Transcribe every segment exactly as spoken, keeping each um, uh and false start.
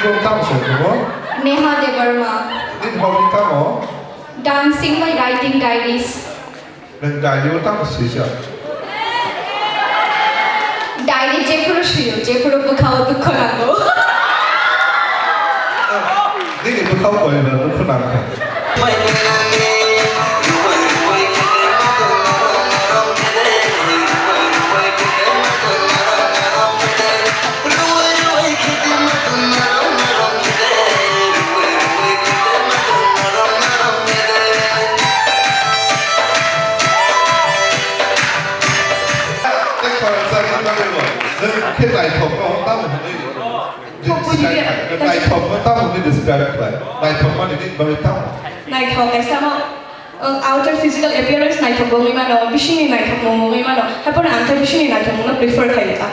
Tamo song mo? Neha Debbarma. Nini hobby tamo? Dancing by writing diaries. Nwng diary o tamo swijak? Diary jephuru swiyo, jephuru bwkhao dukho nango. Nini bwkhao koiba dukho nangkha. Nwng khe naithokno tamo hwnwi describe khlai? Naithokno tamo hwnwi describe khlai? Naithokmani nini bagwi tamo? Naithok kaisa mo, uh, outer physical appearance naithok wngwi mano, bisingni naithokmung wngwi mano, haiphano ang khe bisingni naithokmungno prefer khlai kha.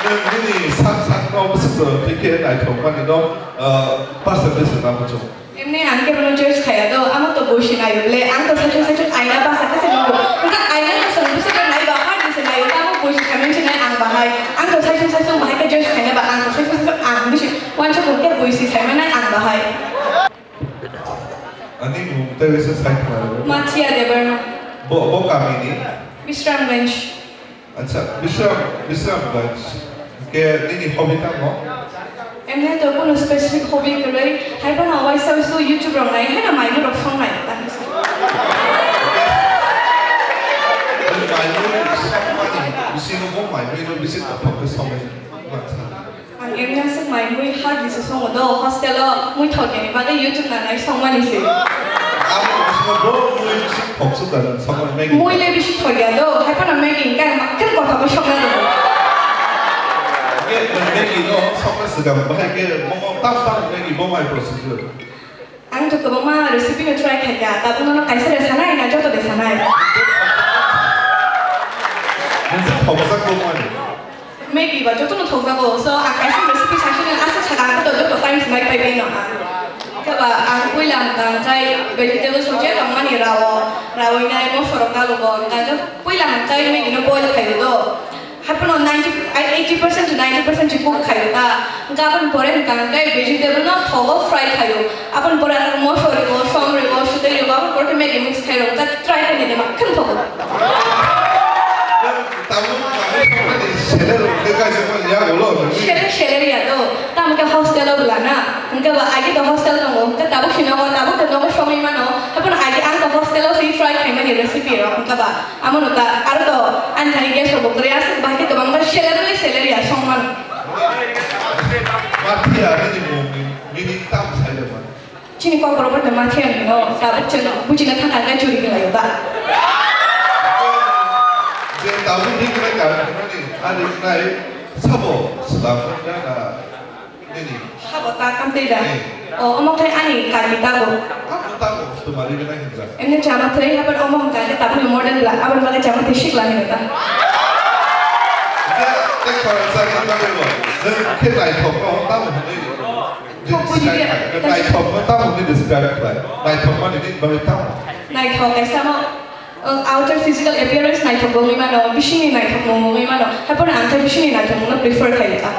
Nwng nini sak sakno bwswk twi khe naithokmani no, uh, percentage rwna muchung? Emni ang khe bono judge khaiya do, amo to boisi naio le, ang to saichung saichung aina basa khe se nukgo. Hwnkhe aina no chwng bwswk nai ba, hard ni se naio, amo boisi khaimani se nai ang bahai. Ang to saichung saichung bahai khe judge khaina ba, ang to saichung saichung ang bisi uansukmung khe boisi khaimani ang bahai. Ani mung tei waisa sai khlai. Mathiya Debbarma. Bo, bo kami ni? Bisramganj. Acha, Bisram, Bisramganj. Ke nini hobby tamo? Emne to kono specific hobby kwrwi, hai phano waisa waisa YouTube rok nai, hai na maimu rok song nai. Maimu song mani, bisi no bo maimu no bisi kothok ke song mani. Ang emni aswk mai mui hard ni se songo do, hostel o mui thokya ni bagwi YouTube nanai songmani se. Abo bwskango bo mui bisi thoksu da nang songmani Maggi. Mui le bisi thokya do, hai phano Maggi hwnkhe ang makheno kotha bai songna rwo. Hwnkhe Maggi no songna swkang bahai khe bomo tam tam Maggi bo mai procedure. Ang to kwbangma recipe no try khaikha, tabuk nono kaisa de sanai na joto de sanai? Nang se thokjak bo mani. Maggi ba joto no thokjago, so ang kaisa recipe saisini aswk sakha, ang to joto time sinai pai bai no ang. Khe ba ang puila ang tang khai vegetable soje tongmani rao, rawi nai moso rok nalugo, ang tang puila ang khai Maggi no boil khaio do. Hapono ninety, eighty percent to ninety percent si cook khaio ta. Hwnkhe aboni pore hwnkha hwnkhe vegetable no thogo fry khaio. Aboni pore ang moso rigo, som rigo, sutwi rigo, aboni pore khe Maggi mix khaio. Hwnkhe try khainai de makheno thogo. Tabuk tabuk songmani seler hwnkhe kaisa mani ya ulo nini. Seler seler ya do. Tamo khe hostel o bwla na. Hwnkhe ba agi do hostel tongo. Hwnkhe tabuk si nogo, tabuk khe nogo songwi mano. Hapono agi ang do hostel o si fry khaimani recipe rok. Hwnkhe ba Amo no ta, aro to, ani thani gas rok bo kwrwi aswk, bahai khe kwbangma salary bai salary ya song mano. Mathiya nini mung ni meaning tam sai da man. Chini kok borok bai to mathiya ni no, tabuk chwng bujina thang thang khe churi khe laio ba. Je tabuk ni khe kar ni, ani nai sabo slam na na. Nini? Sabo ta kam tei da? Eh. O, omo khe ani kaki tago. Abo tago, tumari gana hinja. Emni chama thai, hapan omo hwnkha khe tabukni model bla, aboni bagwi chama thai sikla hinwi ta. Tei, tei khoroksa khe bagwi bo. Nwng khe naithok no tamo hwnwi. Thok buji khe. Naithok no tamo hwnwi describe khlai. Naithok mani nini bagwi tamo? Naithok kaisa mo. Uh, outer physical appearance naithok wngwi mano, bisingni naithokmung wngwi mano, haphano ang khe bisingni naithokmungno prefer khlai kha.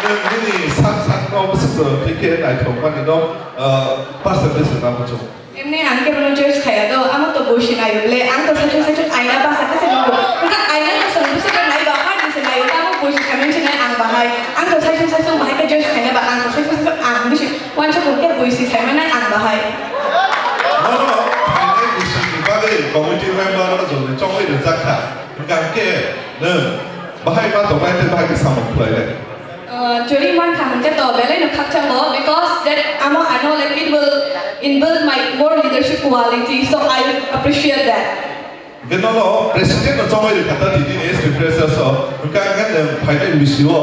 Nwng nini sak sakno bwswk twi khe naithok mani no, uh, percentage rwna muchung. Emni ang khe bono judge khaiya do, amo to boisi naio le, ang to saichung saichung aina basa khe se nukgo. Hwnkhe aina no chwng bwswk nai ba, hard ni se naio, amo boisi khaimani se nai ang bahai. Ang to saichung saichung bahai khe judge khaina ba, ang to saichung saichung ang bisi Uansukmung khe buisi saimanai ang bahai. Nono phainai buisini bagwi committee member no joni chongwi rijak kha. Hwnkha hwnkhe nwng bahai ma tongnai tei bahai khe samung khlainai. Uh, churi mankha hwnkhe to belai no khakchango, because that amo ano, like, it will inbuild my more leadership quality, so I appreciate that. Hwnkhe nono president no chongwi rwkha ta tini ni S T freshers o, hwnkha hwnkhe nwng phainai buisio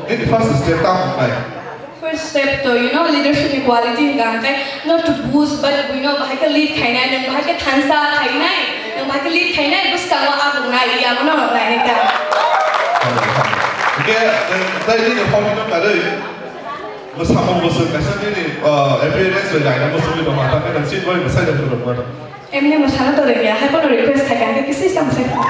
nini first step tamo wngnai? First step to, you know, leadership ni quality hwnkha hwnkhe not to boast, but, you know, bahai khe lead khainai, nwng bahai khe thansa khainai, nwng bahai khe lead khainai, bwskango agung nai, ya bono nainai ta. Hwnkhe, nwng tai nini hobby no karwi, mwsamung bwswk kaisa nini, uh, appearance bai naina muchungwi tongma, tamni nwng chini bagwi mwsai da phuru mano. Emni mwsano to rwngya, hai bono request khai kha, hwnkhe kisa samsai kha.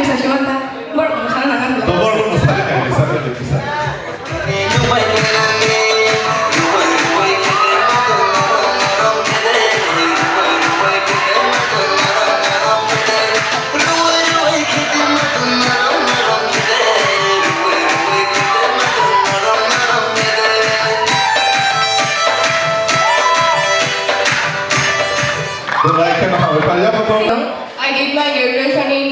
Sasiwanta, borok mwsana nang To borok no sari kai ni sari ni sari. Belai kheno hambai phaijak bo. I did my graduation in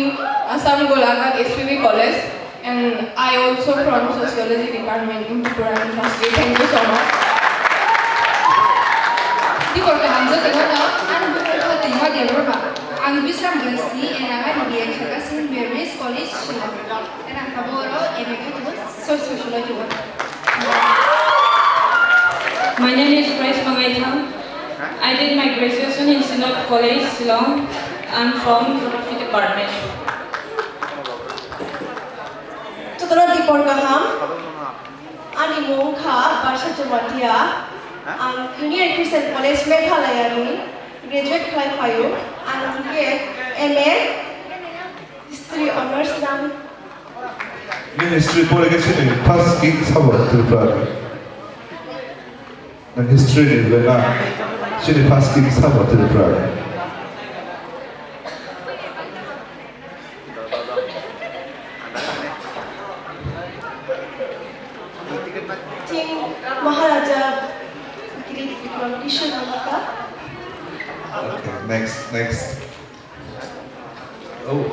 Assam Golaghat S P B College and I also from Sociology Department in Tripura University. Thank you so much. Tibor kaham jotono no, ang bukur kha Tengma Debbarma. Ang Bisramganj ni and ang ani B A kha Kasim Bermis College, Shillong. And ang tabuk oro M A kha tongo Sociology o. My name is Grace Mangaitham. I did my graduation in Synod College, Shillong. I'm from Geography Department. Jotono tibor kaham. Ani mung kha Barsha Jamatia. Ang Union Christian College Meghalaya ni graduate khlai phaio. Ang hinkhe M A History Honours nang. Nini history pore khe chini first king sabo Tripura ni. Nang history ni le na chini first king sabo Tripura ni. King Maharaja Kirit Bikram Kishore Nalaka. Okay, next, next. Oh.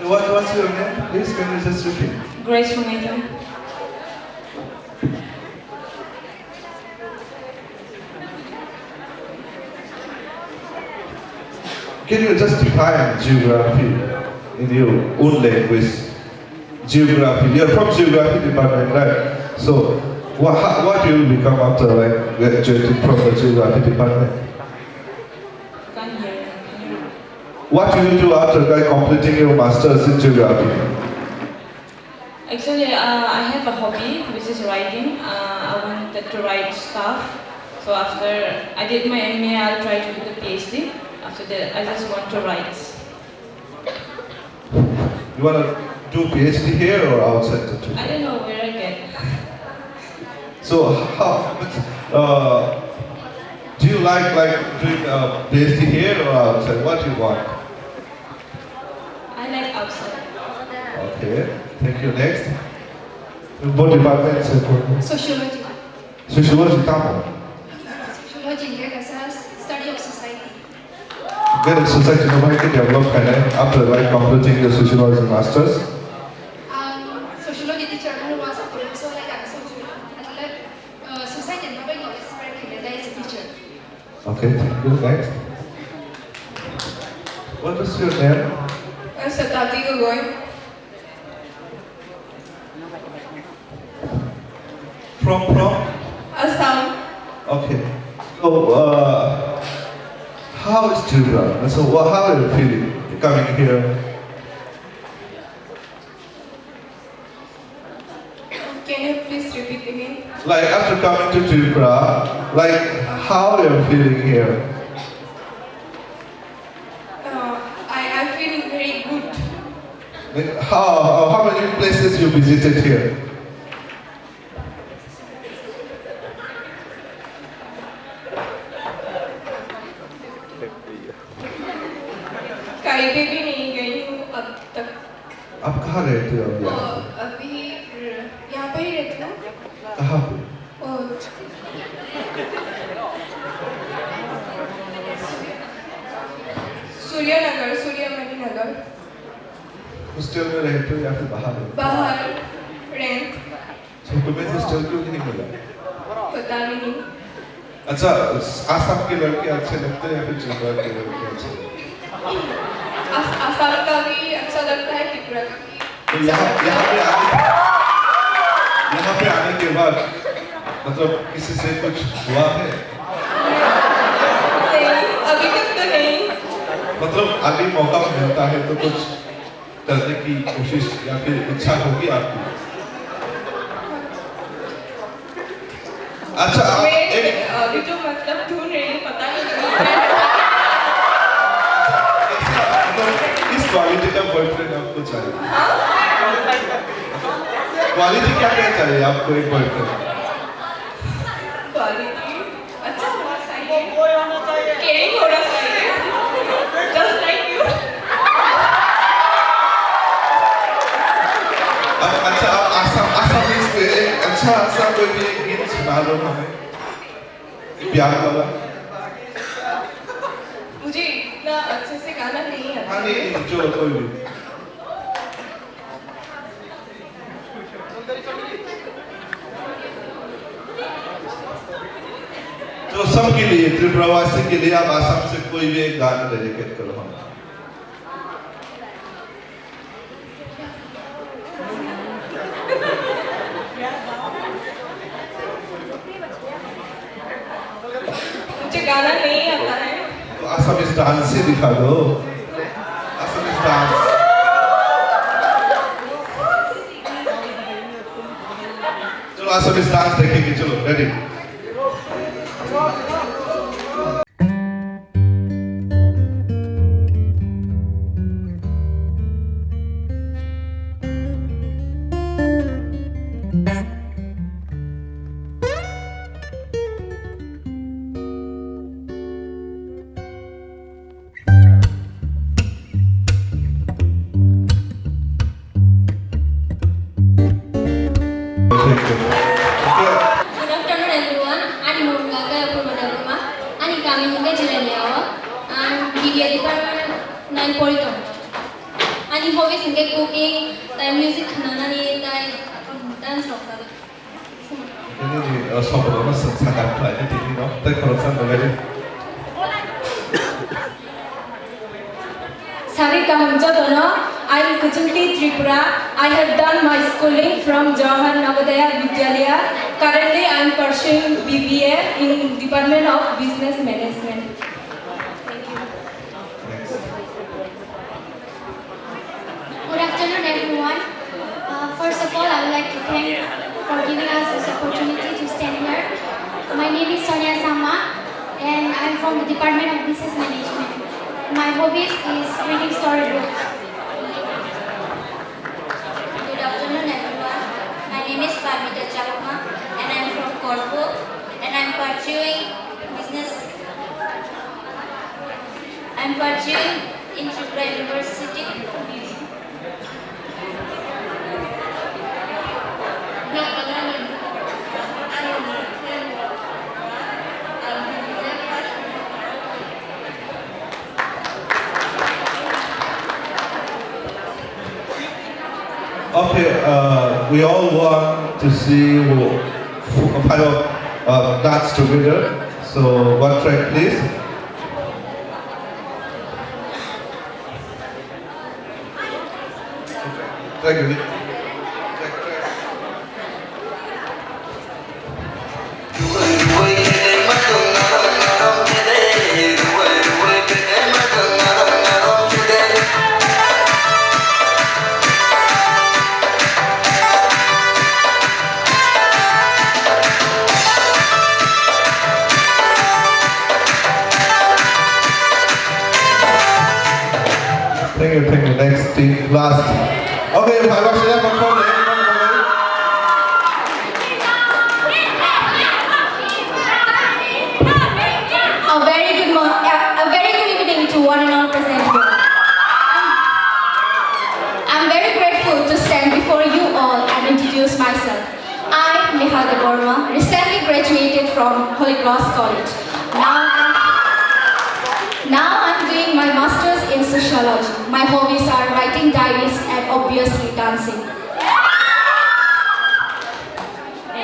What, what's your name? Please, can you just repeat? Grace Mangaitham. Can you just define geography in your own language? Geography. You're from geography department, right? So, what, how, what you will become after, like, graduating from the geography department? Can't hear. What you will do after, like, completing your masters in geography? Actually, uh, I have a hobby, which is writing. Uh, I wanted to write stuff. So after I did my M A, I'll try to do the P H D. After that, I just want to write. You wanna do P H D here or outside the Tripura? I don't know where I get. So how, uh, do you like, like, doing a P H D here or outside? What do you want? I like outside. Okay, thank you. Next. What department is it? Sociology. Sociology tamo? Sociology hingke kaisa study of society. Hingke society no bahai khe develop khainai after, like, completing your sociology masters? Ang sociology teacher no was a professor, like, ang sociology, matlab, uh, society no bahai no spread khainai as a teacher. Okay, thank you. Next. What is your name? Uh, Satati Gogoi. From, from? Assam. Okay. So, uh, how is Tripura? So, wha-, how are you feeling coming here? Can you please repeat again? Like, after coming to Tripura, like, how you are feeling here? Uh, I, I feel very good. Like, how, how, how many places you visited here? कहीं पे भी नहीं गई हूँ अब तक। आप कहाँ रहते हो अभी? ओ, अभी र-, यहाँ पे ही रहती हूँ। कहाँ पे? ओ, सूर्यनगर, सूर्यमणि नगर। हॉस्टल में रहते हो या फिर बाहर रहते हो? बाहर, रेंट। तो तुम्हें हॉस्टल क्यों नहीं मिला? पता नहीं। अच्छा, आसाम के लड़के अच्छे लगते हैं या फिर त्रिपुरा के लड़के अच्छे लगते हैं? आस-, आसाम का भी अच्छा लगता है, त्रिपुरा का भी। तो यहाँ, यहाँ पे आने, यहाँ पे आने के बाद मतलब किसी से कुछ हुआ है? नहीं, अभी तक तो नहीं। मतलब अभी मौका मिलता है तो कुछ करने की कोशिश या फिर इच्छा होगी आपकी? अच्छा, आप मैं एक अभी तो मतलब ढूंढ रही हूँ, पता नहीं। अच्छा, कैसे आप क्वालिटी का बॉयफ्रेंड आपको चाहिए? क्वालिटी क्या क्या चाहिए आपको एक बॉयफ्रेंड? क्वालिटी? अच्छा होना चाहिए। केयरिंग होना चाहिए। Just like you. अच्छा, आप आसाम, आसामीज में एक अच्छा सा कोई भी गीत सुना दो हमें। प्यार वाला। मुझे इतना अच्छे से गाना नहीं आता। हाँ, नहीं, नहीं, चलो, कोई भी। तो सबके लिए, त्रिपुरावासी के लिए आप आसाम से कोई भी एक गाना डेडिकेट करो हम। मुझे गाना नहीं आता है। तो Assamese dance ही दिखा दो। Assamese dance। चलो, Assamese dance देखेंगे, चलो, ready. Good afternoon, everyone. Ani mung khe Apurva Debbarma. Ani kami hwnkhe Jirania o. Ang B D A department nine pori tongo. Ani hobbies hwnkhe cooking, tai music khwnanani, tai dance rok kha. Nini, uh, songwrok no swng sakha khlainai tini no, tei khoroksa no gai. Sari kaham jotono, I am Kuchunti Tripura. I have done my schooling from Jawahar Navodaya Vidyalaya. Currently, I am pursuing B B A in Department of Business Management. Thank you. Next. Good afternoon, everyone. Uh, first of all, I would like to thank for giving us this opportunity to stand here. My name is Sonia Sama, and I'm from the Department of Business Management. My hobbies is reading storybooks. Good afternoon, everyone. My name is Parmita Chakma, and I'm from Korpo, and I'm pursuing business. I'm pursuing in Tripura University. Okay, uh, we all want to see who, who, uh, dance together. So, one track, please. Track ready? Track, track. Thank you, thank you. Next team, last. Okay, bhai, bhai, share control, eh, A very good mo-, a, a very good evening to one and all present here. I'm, I'm very grateful to stand before you all and introduce myself. I, Nehal Debbarma, recently graduated from Holy Cross College. Now I'm, now I'm doing my master's in sociology. My hobbies are writing diaries and obviously dancing.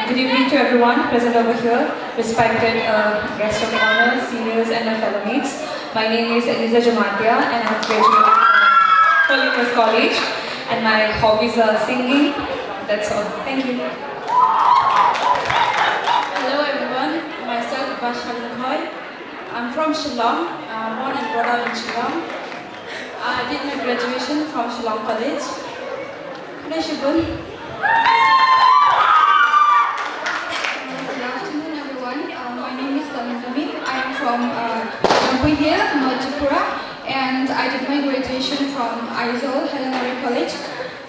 Good evening to everyone present over here, respected, uh, guests of honor, seniors, and my fellow mates. My name is Eliza Jamatia, and I have graduated from Holy Cross College, and my hobbies are singing. That's all. Thank you. Hello everyone, myself Basha Lunghoi. I'm from Shillong, uh, born and brought up in Shillong. I did my graduation from Shillong College. Khwnai sibun. Good afternoon, everyone. Uh, my name is Tanutami. I am from, uh, Jampui Hill, North Tripura, and I did my graduation from, uh, Aizawl, Haile Memorial College,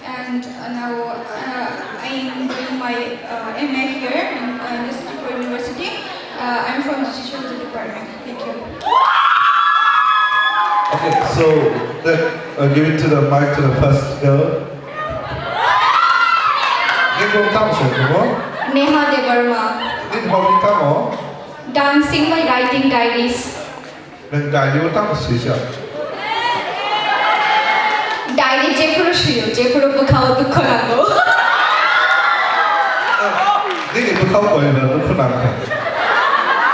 and uh, now uh, I am doing my uh, M A here in uh, Nizam Tripura University. Uh, I'm from the Sociology department. Thank you. Okay, so let uh, give it to the mic to the first girl. Nini bumung tamo se, bumung? Neha Debbarma. Nini hobby tamo? Dancing by writing diaries. Nwng diary o tamo swijak? Diary jephuru swiyo, jephuru bwkhao dukho nango. Nini bwkhao koina dukhu nangkha.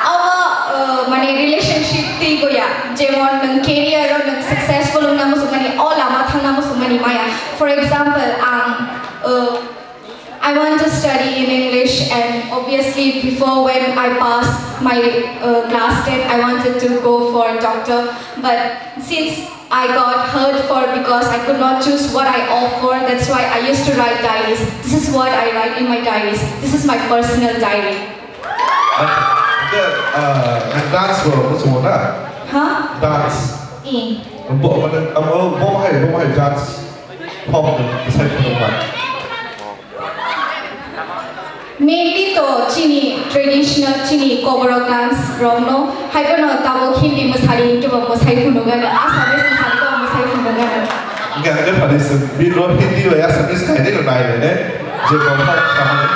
Obo uh, mane relationship twi boya, jemon nwng career o nwng successful wngna muchungmani, o lama thangna muchungmani maya. For example, ang uh, I want to study in English, and obviously before when I passed my uh, class ten, I wanted to go for doctor, but since I got hurt for because I could not choose what I opt for. That's why I used to write diaries. This is what I write in my diaries. This is my personal diary. Nang dance bo muchungo na? Huh? Dance. Eh. Bo mane amo bo hai bo hai dance form ni sai phunukma. Mainly to chini traditional chini koborok dance rokno haibono tabuk Hindi mwsari hinwi bo mwsai phunukgano, Assamese mwsari bo mwsai phunukgano. Hingke hingke phani se bini Hindi bai Assamese kainwi no nai bai ne je bo phai khamani.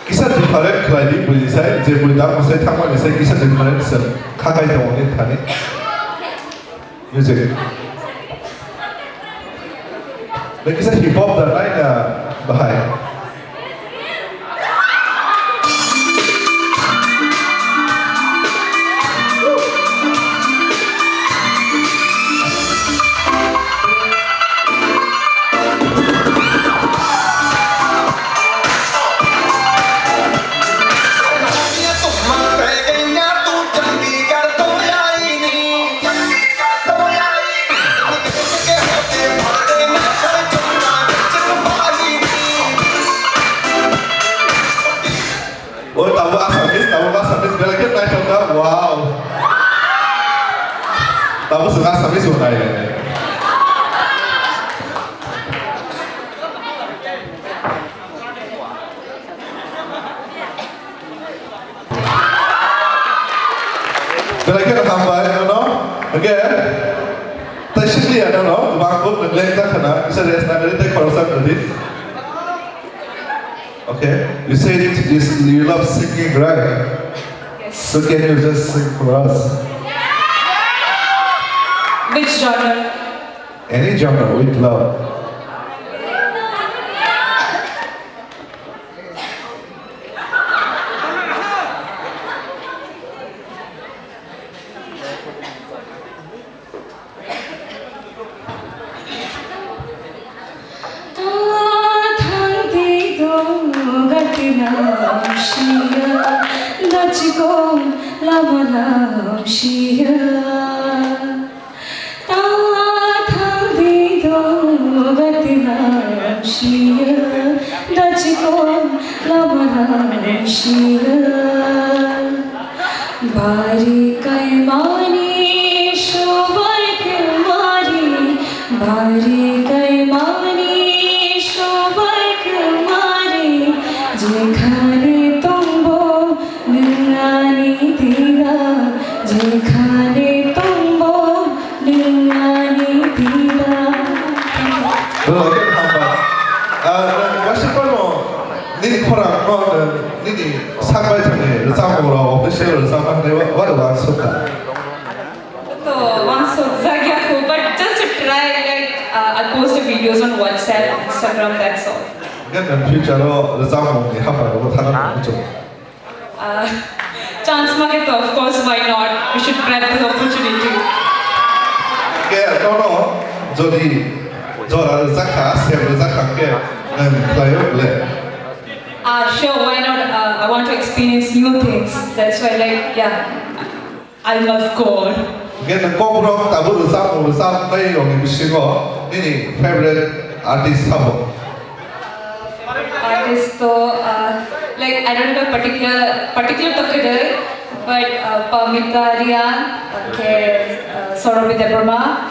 Kisa different khlai di bui sai je bui da mwsai thangmani sai kisa different se khakai tongo ni thani. Music. Bai kisa hip hop da nai na bahai. O tabuk Assamese, tabuk Assamese, belai khe naithok kha, wow. Tabuk chwng Assamese bo nai. Belai khe hambai nono. Hwnkhe tei sikliya nono, bangkuk nwng lengja khwna, kisa rest nagari tei khoroksa kwrwi. Okay, you said it, you, you love singing, right? Yes. So can you just sing for us? Which genre? Any genre with love. Dachikon lama lam siya. Ta thang di do gati lam siya, da chikon lama lam siya. Bari kai mani shobai kumari, bari kai mani shobai kumari, jekhane tongbo nwng ani dida, jekhane tongbo nwng ani dida. Belai khe hambai. Ah, nini waisa phano nini khorang no, nini sak bai thani rwchapmung rok, official rwchapma hinwi wa-, wa rwchapkha. To once so zagya ko, but just to try, like uh, I post the videos on WhatsApp, Instagram, that's all. Hwnkhe nwng future o rwchapmung ni haphar rok thangna muchung. Uh, chance mage to, of course, why not? We should grab the opportunity. Hwnkhe nono jodi jora rwchapkha, sep rwchapkha hwnkhe nwng khlaio le. Uh, sure, why not? Uh, I want to experience new things. That's why, like, yeah, I must go on. Hwnkhe nwng kokrok tabuk rwchapmung rwchapnai rokni bisingo nini favorite artist sabo? Artist to, uh, like, I don't have a particular particular to kidai, but uh, Pamita Riya, okay, uh, Saurabh Debbarma.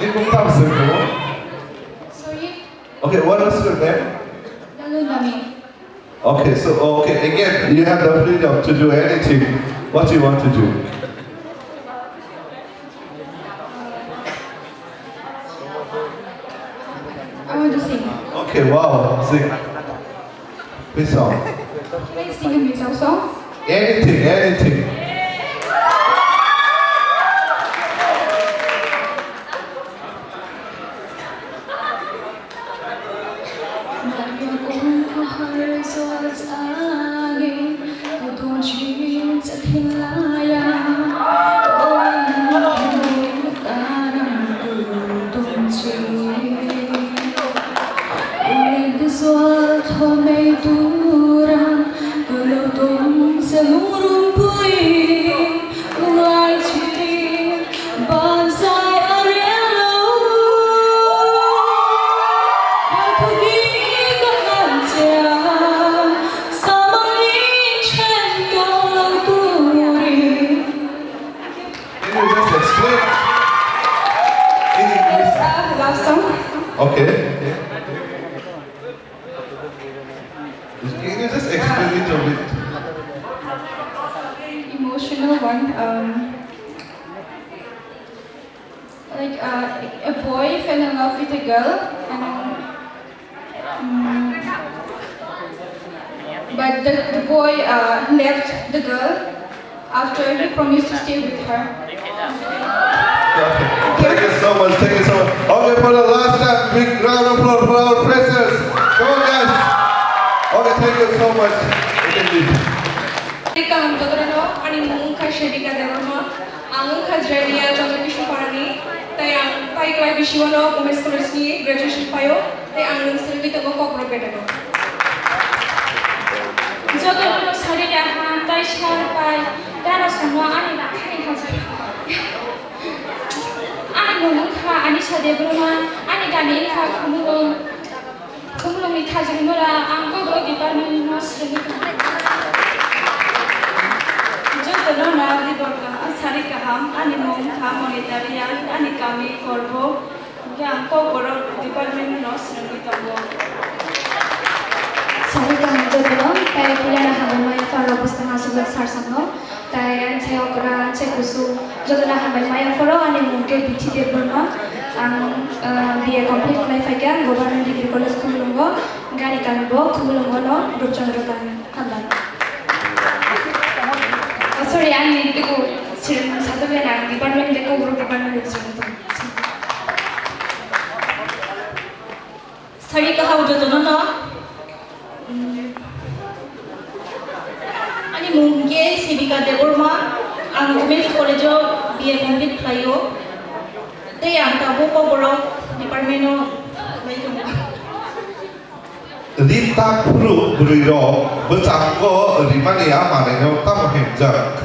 Ni kung tam sir ko? Sorry? Okay, what is your name? Lalu Nami. Okay, so, okay, again, you have the freedom to do anything, what you want to do. I want to sing. Okay, wow, sing. Which song? Can I sing a Mizo song? Anything, anything. A boy fell in love with a girl, and, mm, but the, the boy, uh, left the girl after he promised to stay with her. Okay. Thank you so much. Thank you so much. Okay, for the last time, big round of applause for our freshers. Come on, guys. Okay, thank you so much. You can leave. Kaham jotono, ani mung kha Shebika Debbarma. Ang wngkha Jrenia Chandra Kishore Parani, tei ang tai klai bisingno Women's College ni graduation paio, tei ang nwng swrwngwi tongo Kokborok bedero. Jotono sari kaham, tai sar pai, dara songno ani nakhani hajar. Ani mung wngkha Anisa Debbarma, ani gami wngkha Khumulwng. Khumulwngni Khajurmura, ang Kokborok department no swrwngwi tongo. Jotono no dibor kaham, sari kaham, ani mung wngkha Monita Reang, ani kami Korbo, hwnkhe ang Kokborok department no swrwngwi tongo. Sari kaham jotono, tei puilano hambai ma yapharok bwskang aswk sar sangno. Tai ang se okra, ang se kusu, jotono hambai ma yapharo, ani mung khe Bithi Debbarma. Ang, ah, B A complete khlai phaikha, Government Degree College Khumulwngo, ani kami bo Khumulwngo no Rupchandra Kami. Hambai. Ah, sorry, ani teibo sir sajak le na, department de Kokborok department de sir. Sari kaham jotono no. Mm. Ani mung hwnkhe Sibika Debbarma, ang Women's College o B A complete khlaio. Tei ang tabuk Kokborok department o khlai tongo. Ri tak phuru bwrwi rok bwchango rimani a manwi no tamo himjak.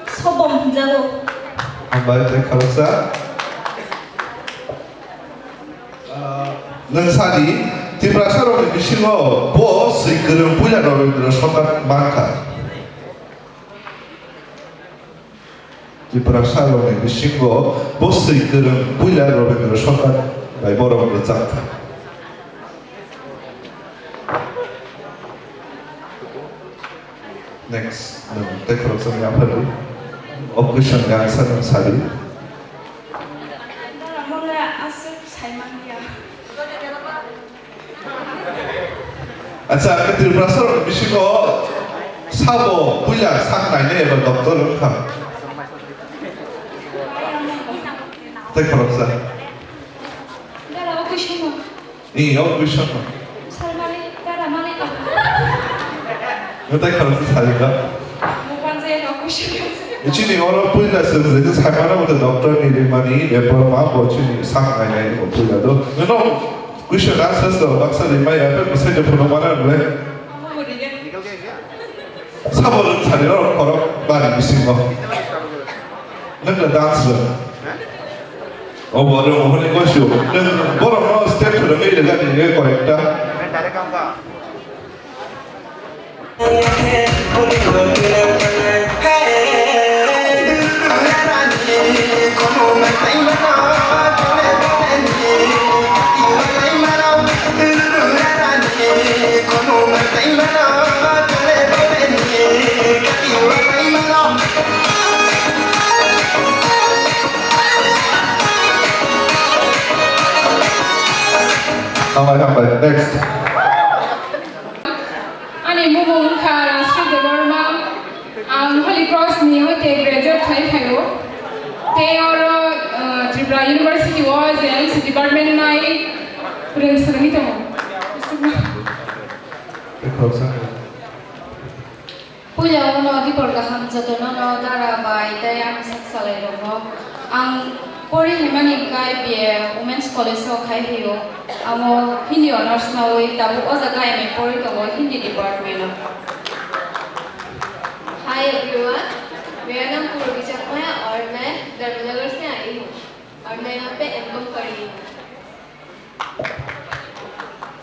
Sobom hinjago. Hambai tei khoroksa. Ah, nwng sadi, Tiprasa rokni bisingo bo swi kwrwng puila Rabindra Songkar mankha. Tiprasa rokni bisingo bo swi kwrwng puila Rabindra Songkar bai borok rwchapkha. Next, nwng tei khoroksa ni yaphar di. O question ni answer nwng sadi. Mole aswk saimanya. Acha, khe Tiprasa rok bisingo sabo puila sak nainai eba doctor wngkha? Tei khoroksa. Dara, o question no. Ni, o question no. Salmani, dara mani no. Tei khoroksa sadi da. Mo panjai no question. Chini oro puila se je saimano mate doctor ni rimani, eba ma bo chini sak nainai bo puila do. No. Question answers to baksa rimai ya, pe bwsai de phunuk mano le. Sabo rwng sari rok khorok bari bisingo. Nwng le dance rwng. O bo rwng hwnwi koisu. Nwng borok no step rwngwi rwgani nge koyekta. Hambai, hambai. Next. Ani mung wngkha Rajshri Debbarma. Ang Holy Cross ni hoite graduate khlai phaio. Tei oro, uh, Tripura University o Journalism department nai kwrwng swrwngwi tongo. Puila o no dibor kaham jotono no dara bai tei ani sak salai rogo. Ang pori himani kai B A Women's College o khai hio. Amo Hindi honours nawi tabuk o jaga M A pori tongo Hindi department o. Hi everyone, मेरा नाम पूर्वी चकमा है और मैं धर्मनगर से आई हूँ और मैं यहाँ पे एमकॉम कर रही हूँ।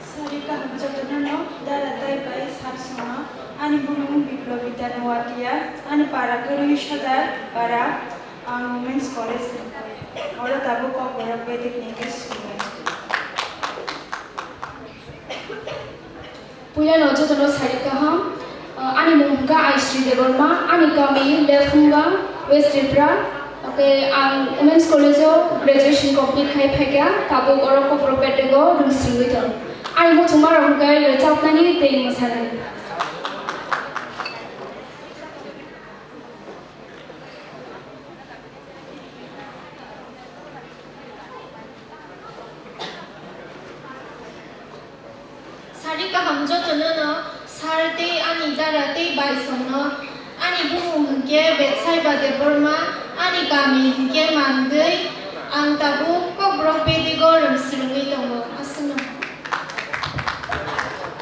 Sari kaham jotono no dara tai bai sar songno, ani bumung Biplobita Noatia, ani para kwrwi Sadar para, ang Women's College ni, oro tabuk Kokborok Vedic ni English school. Puila no jotono sari kaham, Ani mung hwnkha Aishri Debbarma, ani kami Lephunga, West Tripura. Okay, ang Women's College o graduation complete khai phaikha, tabuk oro Kokborok bedek o rwngsrwngwi tong. Ani muchungmarok hwnkhe rwchapnani tei mwsanani. Sari kaham jotono no, sir tei ani dara tei baisongno, ani bumung hwnkhe Betsaiba Debbarma, ani kami hwnkhe Mandwi, ang tabuk Kokborok bedego rwngsrwngwi tongo. Aswkno.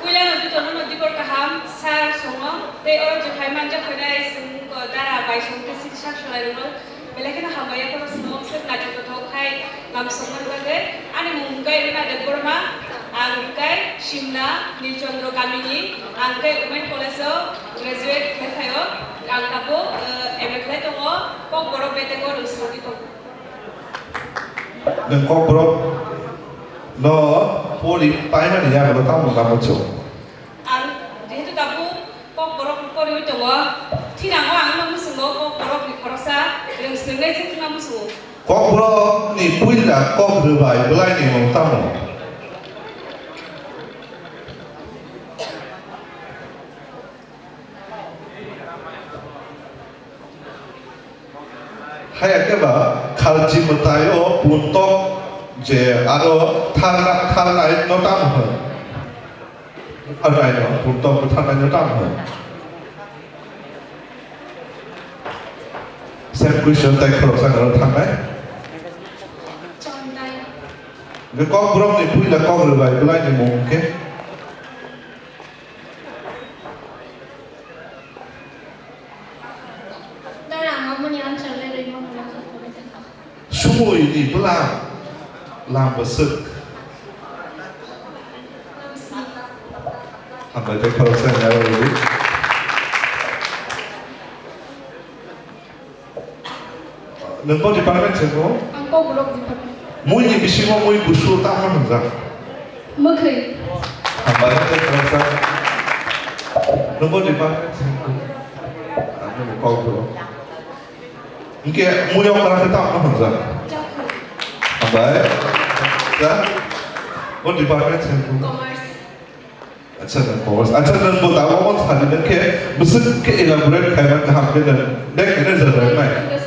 Puilano jotono no dikor kaham, sir songo, tei oro jephai manjak khainai chwng dara baisong tei sir sak salai rwno. Belai kheno hambai ya, kono swnamung swk naithok naithok khai lam sokmani bagwi. Ani mung hwnkhe Rina Debbarma, ang hwnkhe Simla Nilchandra kamini, ang hwnkhe Women College o graduate khlai phaio, ang tabuk, eh, M A khlai tongo, Kokborok bedek o rwngsrwngwi tongo. Nwng Kokborok no pori paimani yago tamo tamo chwng. Ang jehetu tabuk Kokborok ni poriwi tongo, thinango ang no muchungo Kokborok ni khoroksa rwngsrwngnai se thwngna muchungo. Kokborok ni puila kok rwbai bwlai ni mung tamo? Haya khe ba khalchi mwtai o puntok je aro tharna-, tharnai no tamo hwn? Tharnai no, puntok tharnai no tamo hwn? Same question tai khoroksa no tharnai. Chondai. Kokborok ni puila kok rwbai bwlai ni mung khe? Sumui ni bwlam, lam bwswk. Hambai tei khoroksa ni aro rwdi. Nwng bo department se bo? Ang Kokborok department. Mui ni bisingo mui kusu tamo hwnjak? Mwkhwi. Hambai tei khoroksa. Nwng bo department se bo? Ang nwng Kokborok. Hwnkhe mui o kara khe tamo hwnjak? Chakhwrwi. Hambai. Ja? Bo department se bo? Commerce. Acha, nwng commerce. Acha, nwng bo tabuk omo sadi, nwng khe bwswk khe elaborate khai man kaham khe nwng bank manager rok nai.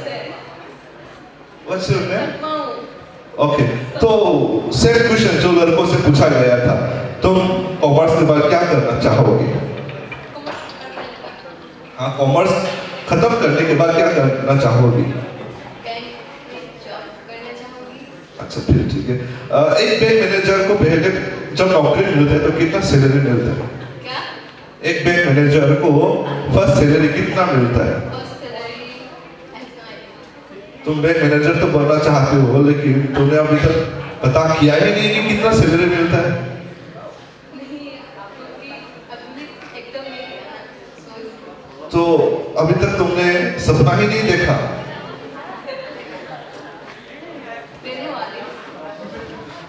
What's your name? Mao. Okay. तो same question जो लड़कों से पूछा गया था, तुम कॉमर्स के बाद क्या करना चाहोगे? हाँ, कॉमर्स खत्म करने के बाद क्या करना चाहोगे? बैंक में जॉब करना चाहूंगी। अच्छा, फिर ठीक है। अ, एक बैंक मैनेजर को पहले जब नौकरी मिलता है तो कितना सैलरी मिलता है? क्या? एक बैंक मैनेजर को फर्स्ट सैलरी कितना मिलता है? First salary, I have no idea। तुम बैंक मैनेजर तो बनना चाहते हो, लेकिन तुमने अभी तक पता किया ही नहीं कि कितना सैलरी मिलता है। नहीं, अभी एकदम नहीं, सोच। तो अभी तक तुमने सपना ही नहीं देखा। देने वाले।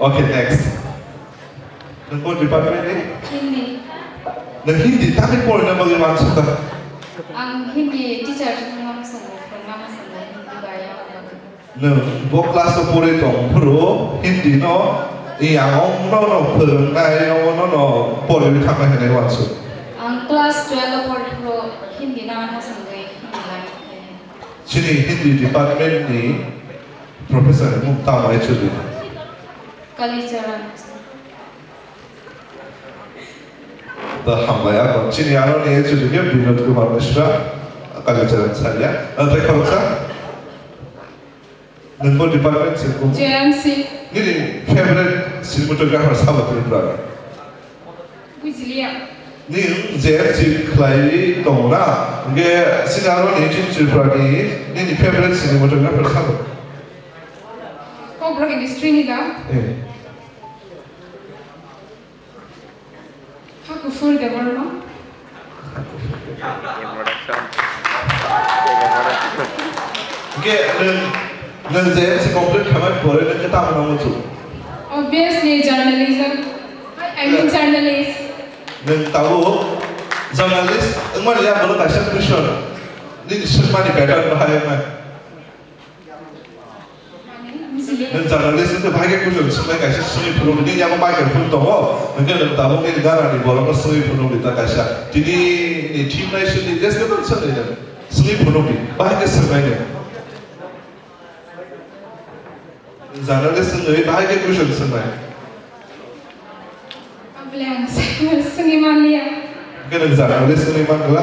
Okay, next. Nwng bo department ni? Hindi. Nwng Hindi tamni porina bagwi uansukha? Ang Hindi teacher wngna muchungo, phwrwngna muchungo, Hindi bai aboni bagwi. Nwng bo class o porwi tong phuru Hindi no yang ong no no phwrwngnai, ong no no poriwi thangnai hinwi uansuk? Ang class twelve o porwi phuru Hindi no muchungwi Hindi bai. Chini Hindi department ni professor ni mung tamo actually? Kalicharan. To hambai, ako chini ano ni actually ke Binod Kumar Mishra, Kalicharan saria. Ang tei khoroksa? Nwng bo department se ko? J M C. Nini favorite cinematographer sabo Tripura ni? Bujiliya. Nwng J M C khlai tongo na? Hwnkhe chini ano ni chini Tripura ni nini favorite cinematographer sabo? Kokborok industry ni da? Eh. Hakuphur Debbarma. Hwnkhe nwng, nwng J M C complete khaimani pore nwng khe tamo no muchung? Obviously, journalism. I mean, journalist. Nwng tabuk Journalist wngmani ya bono kaisa question. Nini swngmani pattern bahai wngmani. Nwng journalist wngkhe bahai khe question swngmani kaisa swngwi phunukdi. Nini yago microphone tongo. Hwnkhe nwng tabuk nini ganani borokno swngwi phunukdi ta kaisa. Tini ni team nai swngdi, just ke swngdi nwng. Swngwi phunukdi. Bahai khe swngmani. Journalist wngwi bahai khe question swngmani. Abole ang swngwi manliya. Hwnkhe nwng journalist wngwi mangwla?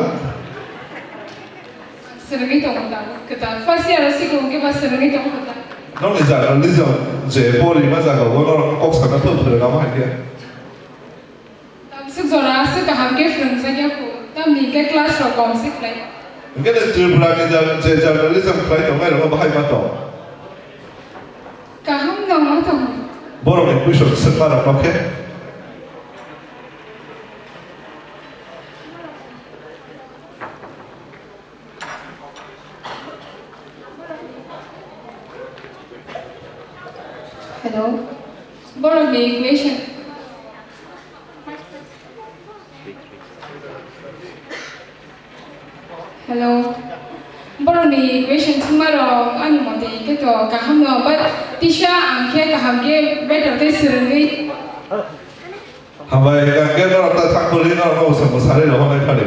Swrwngwi tongo da, kwtal. First year o sikung khe ba swrwngwi tongo kwtal. Nokni journalism je pori ma jaga o norok kok sana phwrwng phwrwng amo hai khe. Tamswk jora aswk kaham khe phwrwngjakya kho, tamni hwnkhe class rok kom se khlai. Hwnkhe nwng Tripura ni jour-, je journalism khlai tongnai rokno bahai ma tong? Kaham no ma tong. Borok ni question swngma rok no khe. Hello. Borok ni question. Hello. Borok ni question swngma rok ani mote khe to kaham no, but tisa ang khe kaham khe better khe swrwngwi. Hambai, hwnkhe norok ta thang kwrwi norok no usang bwsari rohornai phari.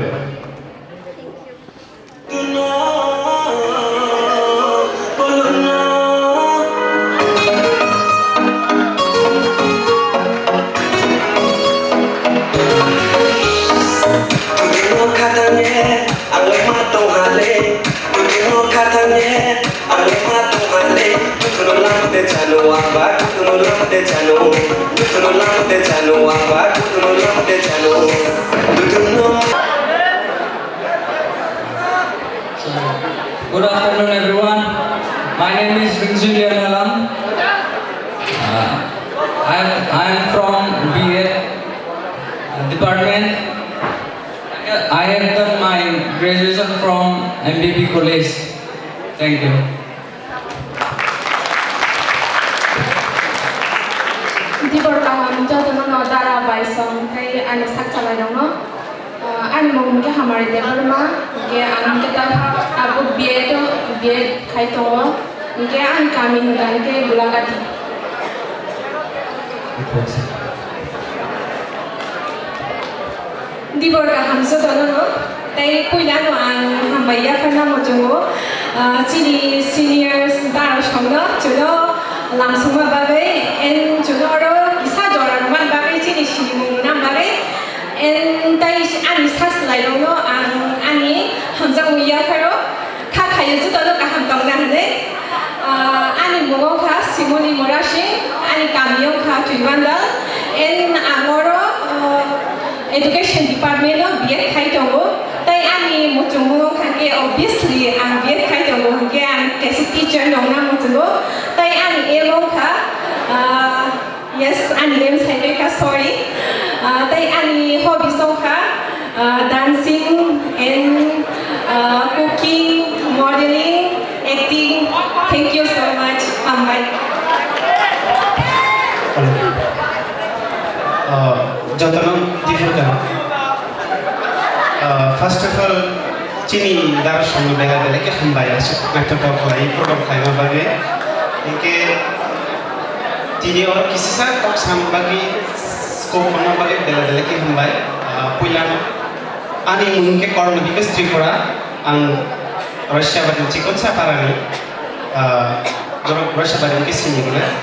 Good afternoon, everyone. My name is Ringjui Lianalam. Uh, I am, I am from B Ed department. I have done my graduation from M B B College. Thank you. Dibor kaham jotono no dara bai song tei ani sak chalai rokno. Ah, ani mung hwnkhe Hamari Debbarma, hwnkhe ang hwnkhe ta abo B Ed o, B Ed khai tongo, hwnkhe ani kami hwnkha hwnkhe Gulagati. Dibor kaham jotono no, tei puila no ang hambai yapharna muchungo, ah, chini seniors dara songno chuno lamsongma bagwi, and chuno oro kisa jora rwna bagwi chini sinimung rwna bagwi, and tei ani sa swlairokno ang ani hamjakmung yapharo. Kha khaio jotono kaham tongna hwnwi. Ah, ani mung wngkha Simoni Murasing, ani kami wngkha Twibandal, and ang oro, ah, education department o B Ed khai tongo. Tei ani muchungmung wngkha khe obviously ang B Ed khai tongo hwnkhe ang kaisa teacher nongna muchungo. Tei ani aim wngkha, ah, Yes, ani name sai kha, sorry. Ah, tei ani hobbies wngkha, ah, dancing and, ah, cooking, modeling, acting. Thank you so much. Hambai. Ah, jotono difur kha. Ah, first of all, chini dara songno bela bela khe hambai, aswk naithotok khlai program khlaima bagwi. Hinkhe tini oro kisisa kok sam bagwi, scope rwna bagwi bela bela khe hambai. Ah, puila ani mung khe Korma Bikash Tripura, ang Roisabari ni Chikonsa Parani. Ah, borok Roisabari ni khe sini gwnang.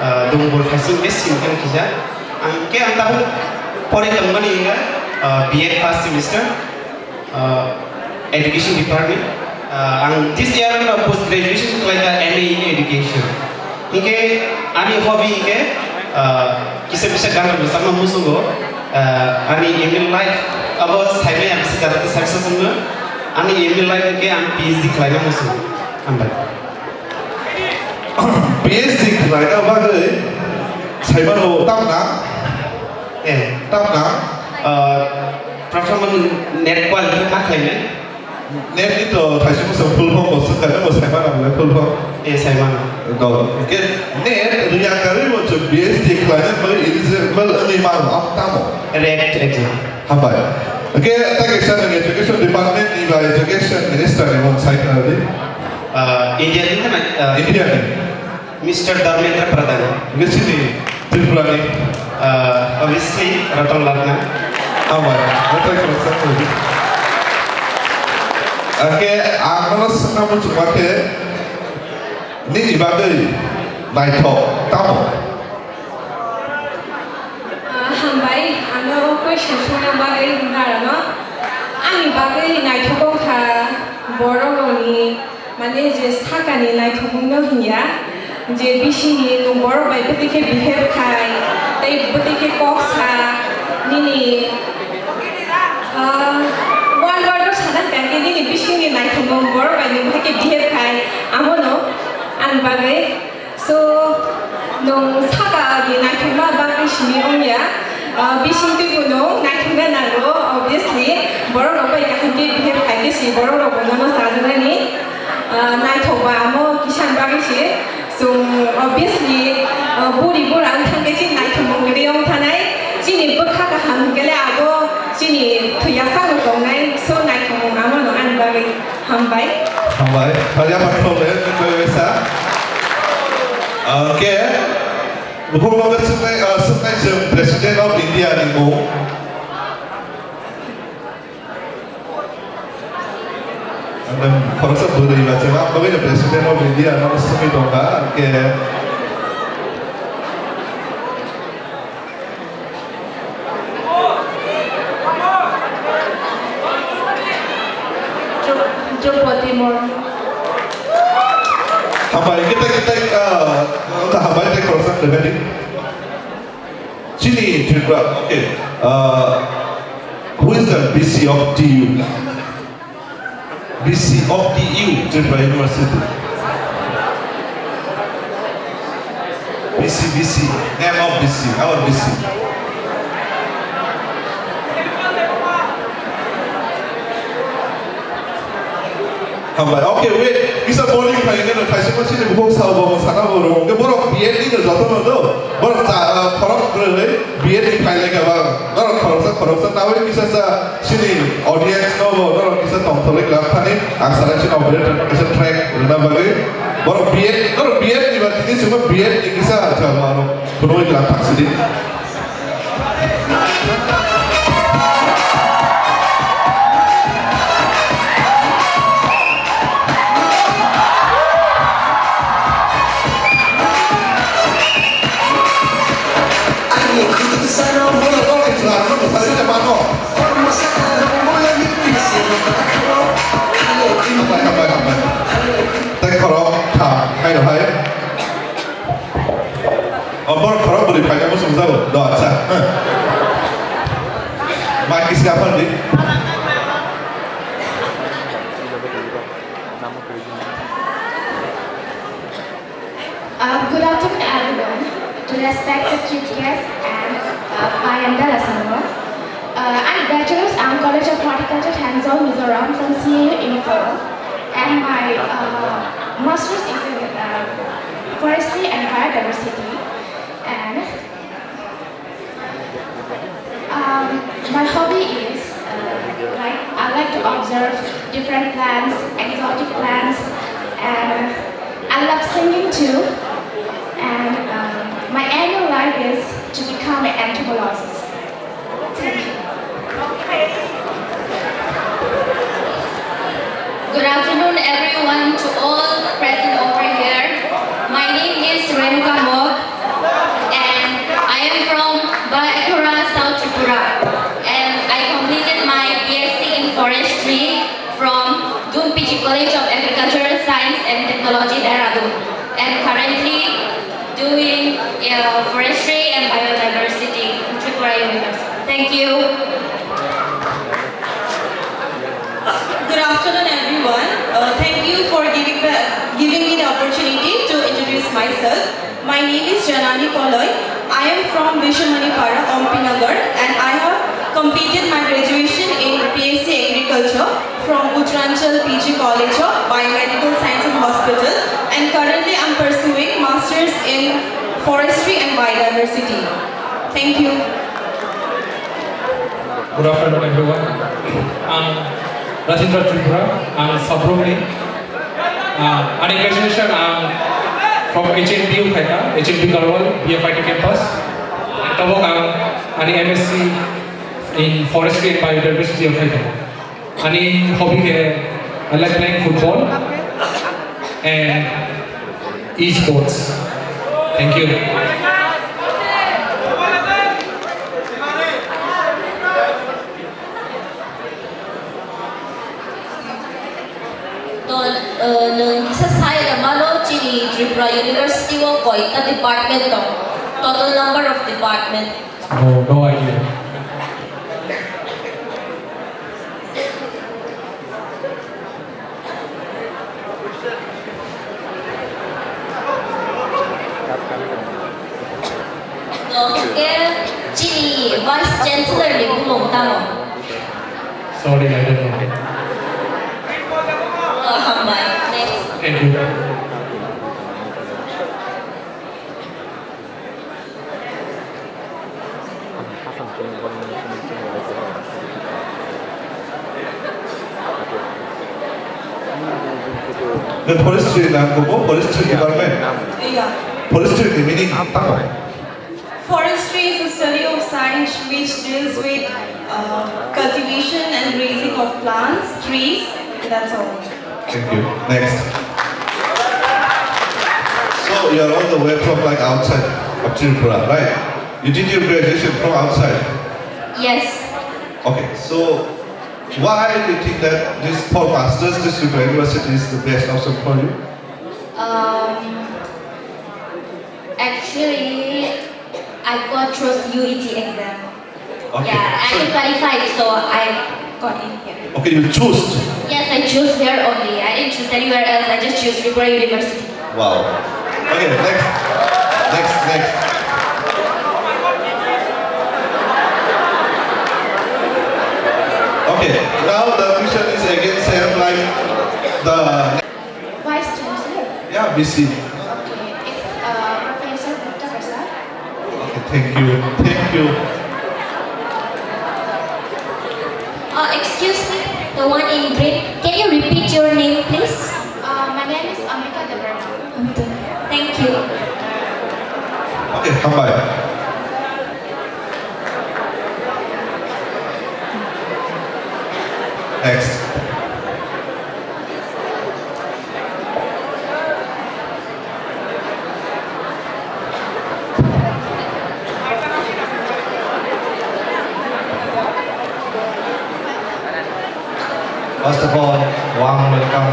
Ah, Dumbur Phaising khe sini khe kisa. Ang khe ang tabuk pori tongmani wngkha, ah, B Ed first semester. Ah, education department. Ah, ang this year no post graduation khlaikha M A in education. Hinkhe ani hobby hinkhe, ah, kisa bisa gan rwchapna muchungo. Ah, ani aim in life abo saimaya bisa jagao success wngno. Ani aim in life hinkhe ang P H D khlaina muchungo. Hambai. P H D khlaina bagwi saimano tamna? Eh, tamna? Ah, prathama NET qualify ma khlainai? NET ni to thaisa bwswk full form bo swkha, nw bo saimano le full form? Eh, saimano. Go. Hwnkhe NET rwya karwi bo chwng P H D khlaina bagwi eligible wngwi mano, tamo? RET exam. Hambai. Hwnkhe tei kaisa nwng education department ni ba education minister ni mung sai khna di. Ah, India ni na, ah, India ni. Mister Dharmendra Pradhan. Hwnkhe chini Tripura ni. Ah, obviously, Ratan Lal Nath. Hambai, tei khoroksa khna di. Hwnkhe ang nono swngna muchungma khe, nini bagwi naithok tamo? Ah, hambai, ano question songna bagwi narano. Ani bagwi naithok wngkha borok rokni, mane, je sakani naithokmungno hinya, je bisingni nwng borok bai bwtwi khe behave khai, tei bwtwi khe kok sa, nini, ah, one word o sana hwnkhe nini bisingni naithokmung borok bai nwng bwtwi khe behave khai, amono ani bagwi. So, nwng saka ni naithokma bagwi simi wngya. Ah, bising twibo nwng naithokna nango, obviously. Borok rok bai kaham khe behave khai khe si borok rok bo nono chajaknani, ah, naithok ba amo kisa ni bagwi si. So, obviously, ah, buri bura wng thang khe chini naithokmung kwrwi wng thanai. Chini bwkha kaham hwnkhe le abo chini thwi yasango tongnai. So, naithokmung amo no ani bagwi. Hambai. Hambai. Hambai, hambai, hambai, hambai, hambai. Okay. Bukhuk loge suknai, ah, suknai chwng President of India ni mung. Ang khoroksa bwrwi ba chwng ang bagwi President of India no sukwi tongkha. Okay. Dro-, Draupadi Murmu. Hambai, kita, kita, uh, hambai, tei khoroksa, Draupadi. Chini Tripura, okay. Uh, who is the V C of T U? V C of T U, Tripura University. V C, V C, name of V C, our V C. Hambai, okay, wait. Kisa bowling khai nge no, khaisa ko sini bukhuk sao bo, sana bo ro. Ke borok B Ed ni no joto no do. Borok cha, ah, khorok broi, B Ed ni khai lai ka ba. Borok khoroksa, khoroksa nawi kisa sa. Chini audience no bo norok kisa tongthokgwi kwlak thani, ang sana chini operator kaisa track rwna bagwi. Borok B Ed, norok B Ed ni ba tini chwngno B Ed ni kisa chwng ano phunugwi kwlak thang sidi. Tei khorok tha, hai rw hai. O, borok khorok bwrwi phaina bwswk jago. Do, acha. Mic kisa aphar di. Uh, good afternoon, everyone, to respected chief guests and, uh, Pai and Dala Sangma. Uh, I graduate from College of Horticulture, Hangzhou, Mizoram, from C A U Imphal, and my, uh, master's is in, uh, forestry and biodiversity. And Um, my hobby is, uh, like, I like to observe different plants, exotic plants, and I love singing too. And, um, my aim in life is to become an entomologist. Thank you. Good afternoon, everyone, to all present over here. My name is Renuka Mok, and I am from Baikura, South Tripura. And I completed my B S C in forestry from Dum P G College of Agriculture, Science and Technology, Dehradun. And currently, doing, uh, forestry and biodiversity in Tripura University. Thank you. Good afternoon, everyone. Uh, thank you for giving, giving me the opportunity to introduce myself. My name is Janani Koloi. I am from Bishamani Para, Ompi Nagar, and I have completed my graduation in B S C Agriculture from Uttaranchal P G College of Biomedical Science and Hospital, and currently I'm pursuing Masters in Forestry and Biodiversity. Thank you. Good afternoon, everyone. Ang Rajendra Tripura, ang Sabrumni. Ah, ani graduation ang from H N B U khaika, H N B Garhwal, B F I T campus. Tabok ang ani M S C in Forestry and Biodiversity khaika. Ani hobby khe I like playing football and esports. Thank you. To, eh, nwng kisa sai da mano chini Tripura University o koita department tongo. Total number of department. No, no idea. Hwnkhe chini Vice Chancellor ni bumung tamo? Sorry, I don't know. Oh, hambai. Next. Thank you. The forestry na kubo forestry department. Iya. Forestry ni meaning tamo? Forestry is a study of science which deals with uh, cultivation and raising of plants, trees. That's all. Thank you. Next. So you are all the way from, like, outside of Tripura, right? You did your graduation from outside. Yes. Okay. So why do you think that this for masters, this Tripura University is the best option for you? Um, actually, I got through U E T exam. Okay. Yeah, I so qualified, so I got in here. Okay, you choose. Yes, I choose here only. I didn't choose anywhere else. I just choose Tripura University. Wow. Okay, next. Next, next. Okay, now the question is again same like the Vice Chancellor? Yeah, V C. Okay, it's uh, Professor Gupta Prasad. Okay, thank you. Thank you. Uh, excuse me, the one in green. Can you repeat your name, please? Uh, my name is Ambika Debbarma. Thank you. Okay, hambai. Next. First of all, warm welcome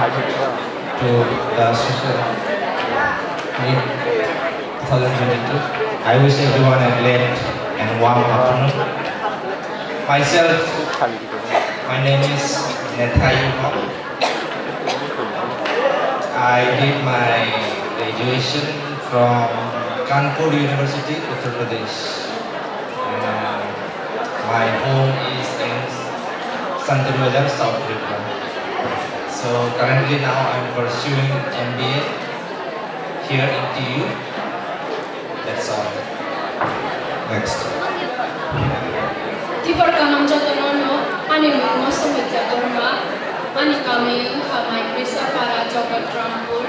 to the session meet two thousand twenty-two. I wish everyone a glad and warm afternoon. Myself, my name is Nethayu Hok. I did my graduation from Kanpur University, Uttar Pradesh. And my home is in Santir Bazar, South Tripura. So currently now I'm pursuing M B A here in T U. That's all. Next. Tibor kaham jotono no, ani mung Mosomicha Debbarma, ani kami wngkha Maikrisa Para, Jagat Rampur.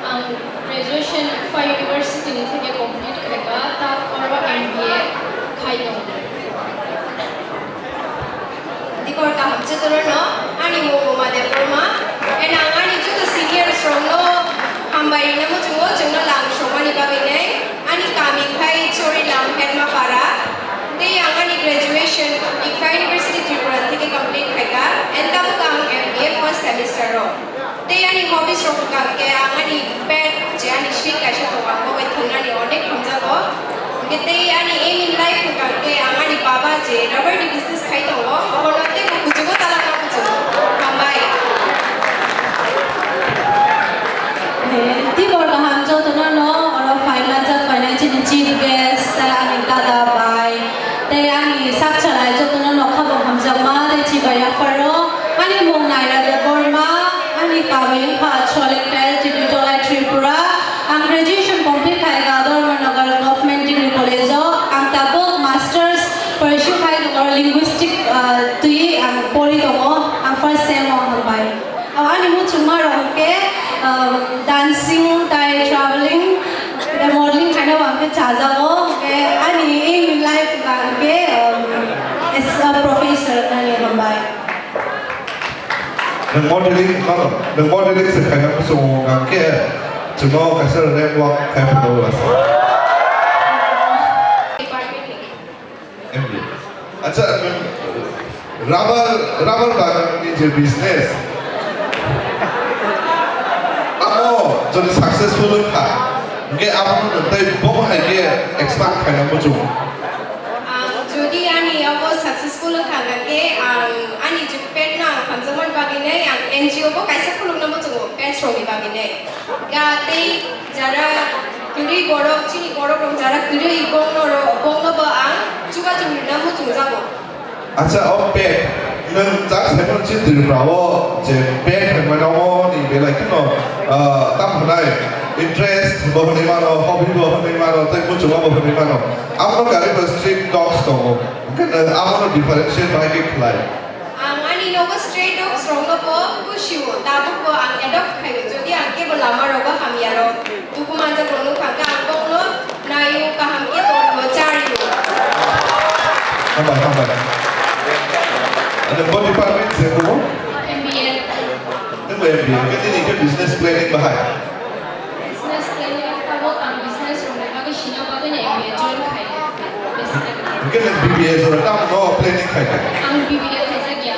Ang graduation Ufa University ni theke complete khaika, ta oro M B A khai tongo. Tibor kaham jotono no, ani mung Boma Debbarma, and ang ani joto seniors rokno hambai rina muchungo, chwngno lang songmani bagwi nei. Ani kami khai Chorilam Hermapara, tei ang ani graduation Ikha University Tripura theke complete khaika, and tabuk ang M B A first semester o. Tei ani hobbies rok hwnkha hwnkhe ang ani pet je ani sik kaisa tongo, ang bo bai thwngnani onek hamjago. Hwnkhe tei ani aim in life hwnkha hwnkhe ang ani baba je rubber ni business khai tongo, obono teibo kuchugo talangma kuchugo. Hambai. Eh, tibor kaham jotono no oro phaima jak phainai chini chief guest, tei ani dada bai, tei ani sak chalai jotono no khabang hamjakma tei chibai yapharo. Ani mung Naira Debbarma, ani kami wngkha Cholek Tile, Tibitolai, Tripura. Ang graduation complete khai ka Dharmanagar Government Degree College o. Ang tabuk masters pursue khai tongo linguistic Dancing tai traveling, modeling khaina bo ang khe chajago. Hwnkhe ani aim in life ba ang khe, um, as a professor nani hambai. Nwng modeling, no, no, nwng modeling se khaina muchungo hwnkhe chwngno kaisa rap walk khai phano lasi. M B A. Acha, nwng rubber, rubber bagan ni je business, amo jodi successful wngkha, hwnkhe abono nwng tei bomo hai khe expand khaina muchungo. Ang jodi ani abo successful wngkha, hwnkhe ang ani je pet no ang hamjakmani bagwi nei ang N G O bo kaisa khulukna muchungo, pet rokni bagwi nei. Ga tei jara kwrwi borok, chini borok rok jara kwrwi, bongno ro-, bongno bo ang chubachu rwna muchungjago. Acha, o pet, nwng jak saimano chini Tripura o je pet hinmano omo ni belai kheno, ah, tam hwnai interest bo hwnwi mano, hobby bo hwnwi mano, tei muchungma bo hwnwi mano. Abono kari bo street dogs tongo. Hwnkhe nwng abono differentiate bahai khe khlai. Ang ani nogo stray dogs rokno bo kusio, tabuk bo ang adopt khaio, jodi ang kebo lama rogo hamya rok, duku manjak rok nukha khe ang bongno naio, kaham khe tongo, chario. Hambai, hambai. Ano bo department se kubo? M B A. Nwng bo M B A, khe nini khe business planning bahai? Business planning tabuk ang business rokni bagwi sina bagwi no M B A join khai, basically. Hwnkhe nwng B B A jora tamo no planning khai kha? Ang B B A khaijak ya.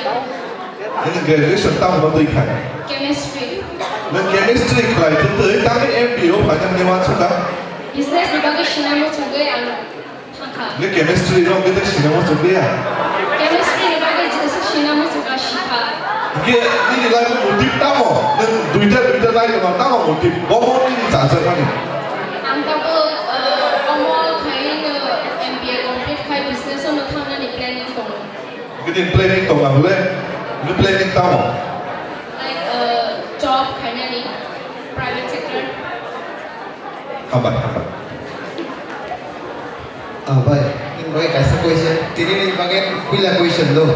Nwng graduation tamo no twi khai? Chemistry. Nwng chemistry khlai twi twi tamo M B A o phaina hwnwi wansukha? Business ni bagwi sina muchungwi ang Thangkha. Nge chemistry rok nge tei sina muchung ya? Chemistry ni bagwi jesa sina muchung ka sikha. Nge nini life motive tamo? Nang duita duita life no tamo motive? Bobo nini chajakmani? Ang tabuk, uh, omo khai no M B A complete khai business no thangnani planning tongo. Nge planning tong ang le? Nge planning tamo? Like, uh, job khainani, private sector. Hambai, hambai. Ah, bai, nini bagwi kaisa question. Tini nini bagwi puila question do.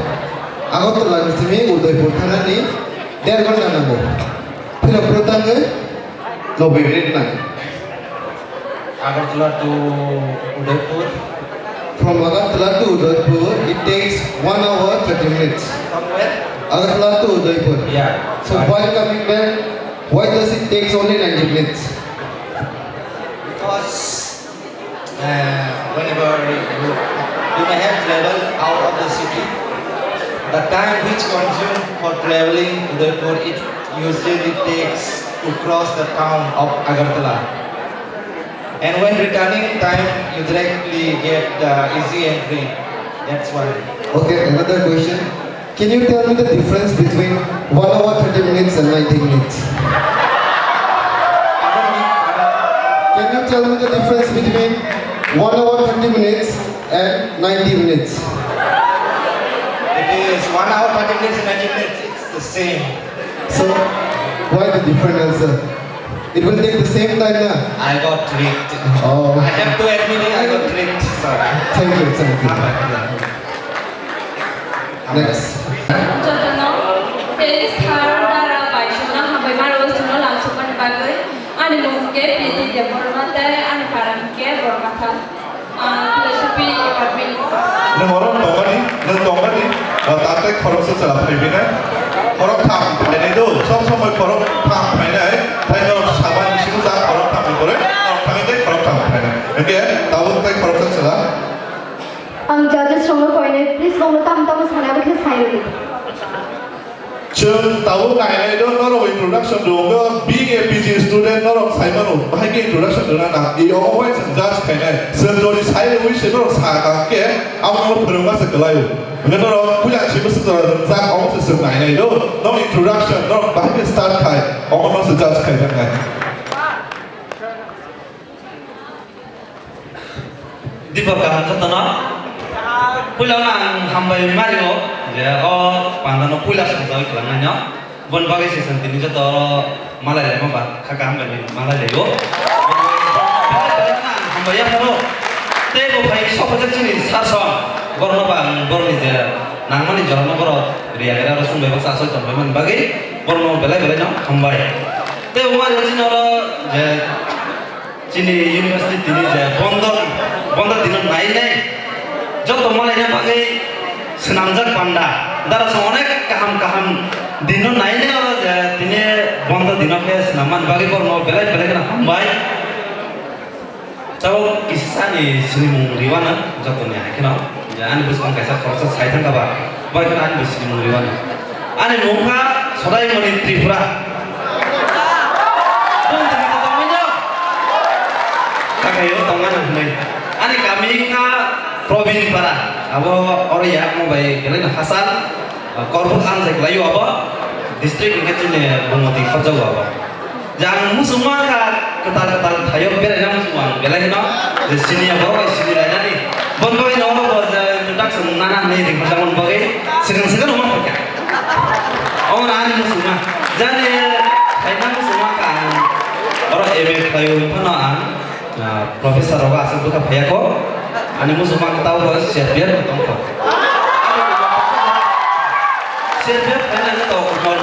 Agartala ni simi Udaipur thanani der ghonta nango. Philok phuru tangwi nobe minute nango. Agartala to Udaipur. From Agartala to Udaipur, it takes one hour thirty minutes. From where? Agartala to Udaipur. Yeah. So while coming back, why does it takes only ninety minutes? Because, uh, whenever you, you may have traveled out of the city, the time which consumed for traveling Udaipur, it usually takes to cross the town of Agartala. And when returning time, you directly get, uh, easy entry. That's why. Okay, another question. Can you tell me the difference between one hour thirty minutes and ninety minutes? Pardon me, pardon. Can you tell me the difference between one hour thirty minutes and ninety minutes? It is one hour thirty minutes and ninety minutes. It's the same. So, why the different answer? It will take the same time, na? I got tricked. Oh. I have to admit it, I got tricked. Sorry. Thank you, thank you. Next. Jotono, tei sir dara bai songno hambai mano, songno lamsokmani bagwi. Ani mung khe Priti Debbarma tei ani para hwnkhe Borkatha. Ah, philosophy department. Nwng oro tongmani, nwng tongmani, ah, tatai khoroksa chwla phaibi na. Khorok tham phainai do, sob somoi khorok tham phainai, tei norok saban bisingo ja khorok tham ni pore, norok thangwi tei khorok tham phainai. Hwnkhe tabuk tei khoroksa chwla. Ang judges rokno koinai, please, bongno tamo tamo sanai, abo khe sai rwdi. Chwng tabuk nainai do, norok introduction rwgo, being a P G student, norok sai mano, bahai khe introduction rwna nang, i omo bai chwng judge khainai, chwng jodi sai rwui se norok sa kha khe, abo norok phwrwngma se kwlaio. Hwnkhe norok puila se bwswk jora rwngjak, omo se chwng nainai do, norok introduction, norok bahai khe start khai, omo no se judge khaijaknai. Dipor kaham jotono. Puila no ang hambai mario je o panda no puila songjawi kwlangnai no. Bon bagwi se chwng tini joto oro malai laima ba kha kaham bai malai laio. Hambai yapharo. Tei bo phai sok hojak chini sar song. Borno ba ang borni je nangmani jorano borok riya gira ro sumbai baksa asoi tongbai mani bagwi borno belai belai no hambai. Tei omo rok chini oro je chini university tini je bondo, bondo dino nai nai joto malaina bagwi swnamjak panda. Dara song onek kaham kaham dino nai nai oro je tini bondo dino khe swnam man bagwi borno belai belai kheno hambai. Tabuk kisa sani sinimung riwano jotoni hai kheno. Je ani bwskango kaisa khoroksa sai thangkha ba, bai kheno ani bo sinimung riwano. Ani mung kha Sodaimoni Tripura. Bumtwi khe tongmani no? Kakaio tongmani hwnwi. Ani kami kha Probin Para. Abo oro yakmo bai belai no hachal. Korphur amjai kwlaio abo. District hwnkhe chini Bumoti khobjago abo. Je ang muchungma kha kwtal kwtal thaio beraina muchungo ang belai kheno je sini ya borok bai sini lainani. Bon bai no oro bo je introduction nana hinwi ringkha tamoni bagwi swkang swkang wngma phaikha. Omo ani muchungma. Jani khaina muchungma kha ang oro M A khlaio wngphano ang Ah, professor rogo aswk bwkha phaiya kho. Ani muchungma khe tabuk bo C R P F tong kho. C R P F phaina hwnkhe to khon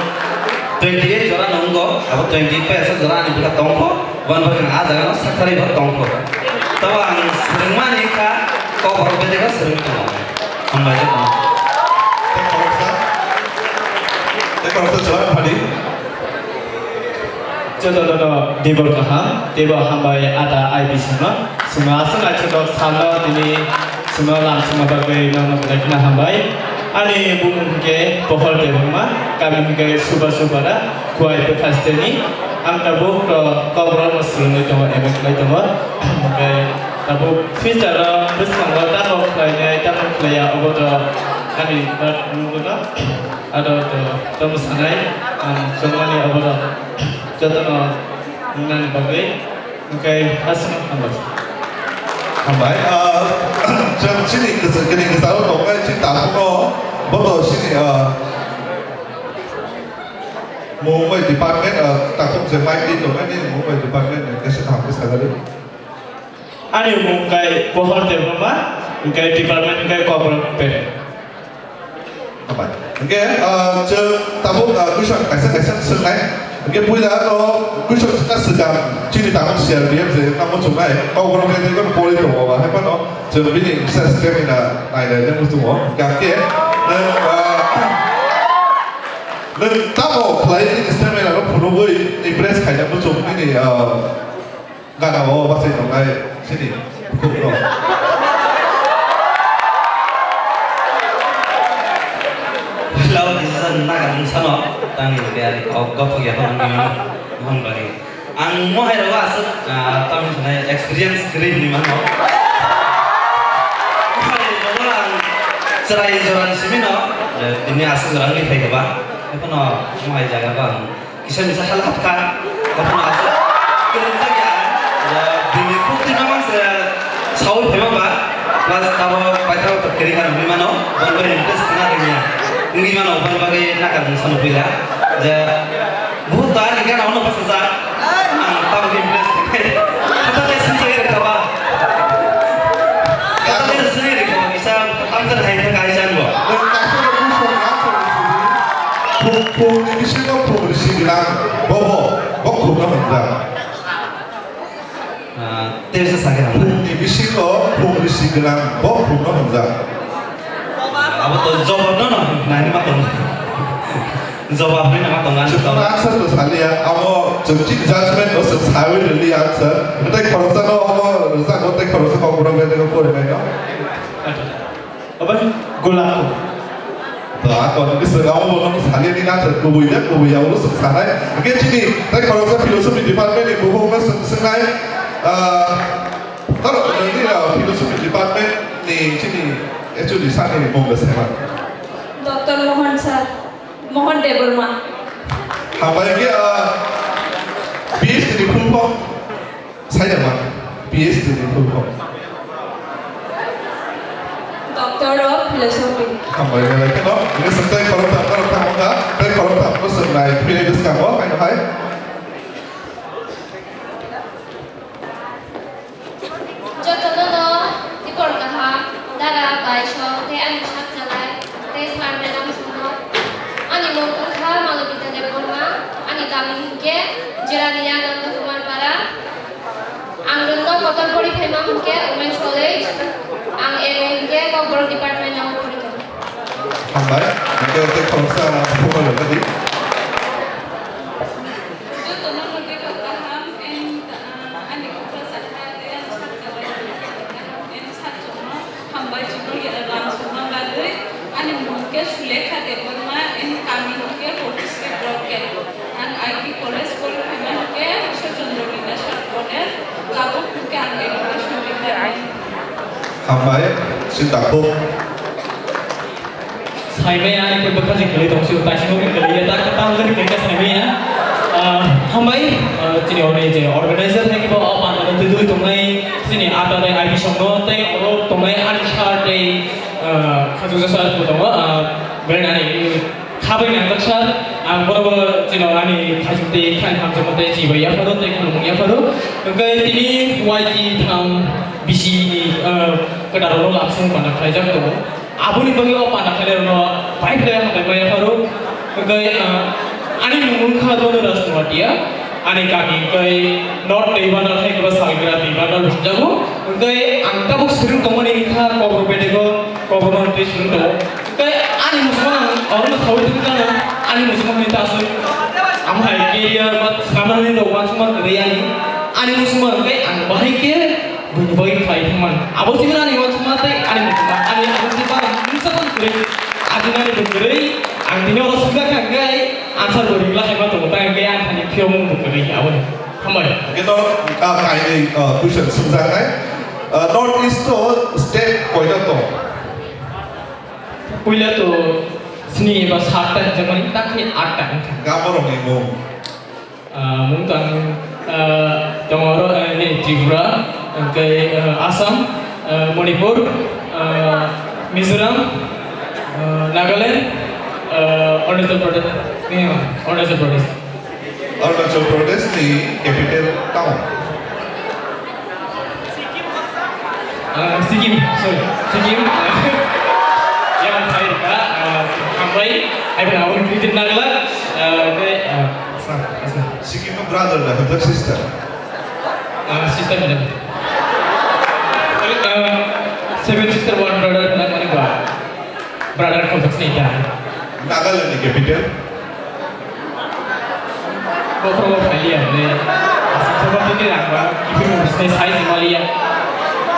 twenty eight jora no wngo, abo twenty eight bai aswk jora ani bwkha tong kho. Boni bagwi ang ah jaga no saktharwi bo tong kho. Tabo ang swrwngmani kha kok borok bedek no swrwngwi tongo. Hambai khe tong. Tei khoroksa, tei khoroksa jora phadi. Jotono dibor kaham, teibo hambai ada I B C no. Chwngno aswk naithotok salno tini chwngno lam swngna bagwi nono belai kheno hambai. Ani bumung hwnkhe Pohor Debbarma, kami hwnkhe Subasupara, Khowai Bwkhasteni. Ang tabuk to Kokborok no swrwngwi tongo, M A khlai tongo. Hwnkhe tabuk future o bwskango tamo khlainai, tamo khlaiya, obo to ani nungguno. Aro to, tamo sanai, ang chongmani oborok jotono wngnani bagwi, hwnkhe aswkno hambai. Hambai, ah, chwng chini kwchwng kwrwi kwcharo tongnai chini tabukno, boto chini, ah, mung bai department, ah, takhuk je mic di tongnai nini mung bai department ni kaisa kaham khe sagari. Ani mung kai Pohor Debbarma, hwnkhe department hwnkhe Kokborok Pet. Hambai. Hwnkhe, ah, chwng tabuk, ah, question kaisa kaisa swngnai. Hwnkhe puila no question swngna swkang chini tabuk C R P F je tamo chungnai. Kokborok Pet ni pori tongo ba. Hai phano chwng bini research camp ina nai nai nang muchungo. Hwnkhe, ah, nwng tamo khlai nini stamina no phunugwi impress khaina muchung nini, ah, Gana o bachai tongnai chini bukhuk rok. Puila o kisa naga mung sano, tangni hwnkhe ani kok gothok ya phano wngwi mano, mohon bagwi. Ang mohai rogo aswk, ah, tamni hwnwi experience kwrwi hinwi mano. Mohai rogo ang chwrai jorani simi no, eh, tini aswk jora wngwi phaikha ba, ekheno mohai jaga ba ang Kisa misa hala hapkha, kono asa kwrwngjakya, ya, bini kuk twi mamang se saui phaima ba, plus tabo paithak to kiri kha nugwi mano, bon bai ni test khna rwngya, wngwi mano, bon bagwi nakar mung sano puila, je, buhut ta ni gana ono pasajak, ang tabo ni impress khe, kata test ni jai rwkha ba, kata test ni jai rwkha ba, kisa tamsa hai thang ai jan bo. Nwng kaisa no buphang answer rwsidi. Phung, phungni bisingo phung risi gwnang, bobo, bo khukno hwnjak. Ah, tei bisa sakhe ang. Phungni bisingo phung risi gwnang, bo khukno hwnjak. Abo to jawab no no, nai ma tong. Jawab ni ma tong, ang Chwng tong. Answer to saliya, amo chwng chini judgment no chwng sawi rwliya answer. Tei khoroksa no amo rwjak, tei khoroksa kok borok bai tei porinai no. Obo ni golap. To, ako ni swng abo bono saliya ni answer kubui ya, kubui ya, abo swng sanai. Hwnkhe chini tei khoroksa philosophy department ni bukhuk no swng swngnai, ah, taro, nini, ah, philosophy department ni chini H O D sir ni mung da saiman. Doctor Mohan sir, Mohan Debbarma. Hambai hwnkhe, ah, P H D ni full form. Saida ma, P H D ni full form. Doctor of Philosophy. Hambai, belai kheno, ini swngtai khoroktham, khoroktham wngkha, tei khoroktham no swngnai, philai bwskango, haino hai. Jotono no dibor kaham, dara, baisong, tei ani sak chalai, tei sir madam songno. Ani mung wngkha Malabita Debbarma, ani kami hwnkhe Jera Women's College, ang M A hinkhe Kokborok Department o phori tongo. Hambai, hinkhe o tei khoroksa ang phunukna rwdi. Jotono no bebak kaham, and, ah, ani khoroksa kha tei ani sakha bai kaham, and sakchongno hambai chwngno lam songna bagwi. Ani mung khe Sulekha Debbarma, and kami hwnkhe Forty Street Road Gate. Ang I T College qualify ma hwnkhe Ishwar Chandra Vidyasagar College, tabuk hwnkhe ang education department. Hambai, sita kho. Saimaya, ani khe bwkha jing kwlwi tong sio, taisingno khe kwlwi ya, ta, ta, ta, ta, saimaya. Ah, hambai, ah, chini orni je organizer hai khe bo o panda no twi twi tongnai, chini ata dai I T songno tei oro tongnai ani sir tei, ah, Khajungsa sir bo tongo, ah, belai nani khabwi nangjak sir, ang bono bo chini ani khajung tei khani hamjakma tei chibai yapharo tei khulumung yapharo. Hwnkhe tini Y T thang bisi ni, ah, kwtal rok lamsong panda khlaijak tongo. Aboni bagwi o panda khainai rokno bai khlai hambai maya pharo. Hwnkhe, ah, ani mung wngkha Donu Rajnoatia, ani kami hwnkhe North Teibandal hai khe Salgra Teibandal hwnjago. Hwnkhe ang tabuk swrwng tongmani wngkha Kokborok bedego, Kokborok no tei swrwng tongo. Hwnkhe ani muchungma ang orono saui thangkha, ani muchungma hwnwi ta aswk. Amo hai career ba swnamnani rok uansukma kwrwi ani. Ani muchungma hwnkhe ang bahai khe buini bagwi khlai thangmani. Abo simi ani uansukma tei ani muchungma, ani abo simi ba mungsa tong kwrwi. Adinani bo kwrwi, ang tini oro sukjak kha hwnkhe answer bo rwgwla hai ma tongo, tei hwnkhe ang thani phiyokmung bo kwrwi aboni. Hambai. Hwnkhe norok, ah, kainwi, ah, question swngjaknai. Ah, North East o state koita tong? Puila to sni eba satta hinjakmani, ta khe atta wngkha. Gaborokni mung? Ah, mung tang, ah, tongo oro, eh, nini Tripura, hwnkhe, ah, Assam, ah, Manipur, ah, Mizoram, ah, Nagaland, ah, Arunachal Pradesh, eh, Arunachal Pradesh. Arunachal Pradesh ni capital town. Ah, Sikkim, sorry, Sikkim. Yang saya ka, ah, hambai, hai pun awak kritik nagla, ah, ke, ah, sa, sa. Sikkim no brother da, hwnkhe sister. Ah, sister madam. Sorry, ah, seven sister, one brother, na mane ba. Brother, kau tak sini dah. Nagaland ni capital. Bokhorogo phailiya hwnwi, aswk soba tini rangba kiphilmung bisni sai sima liya.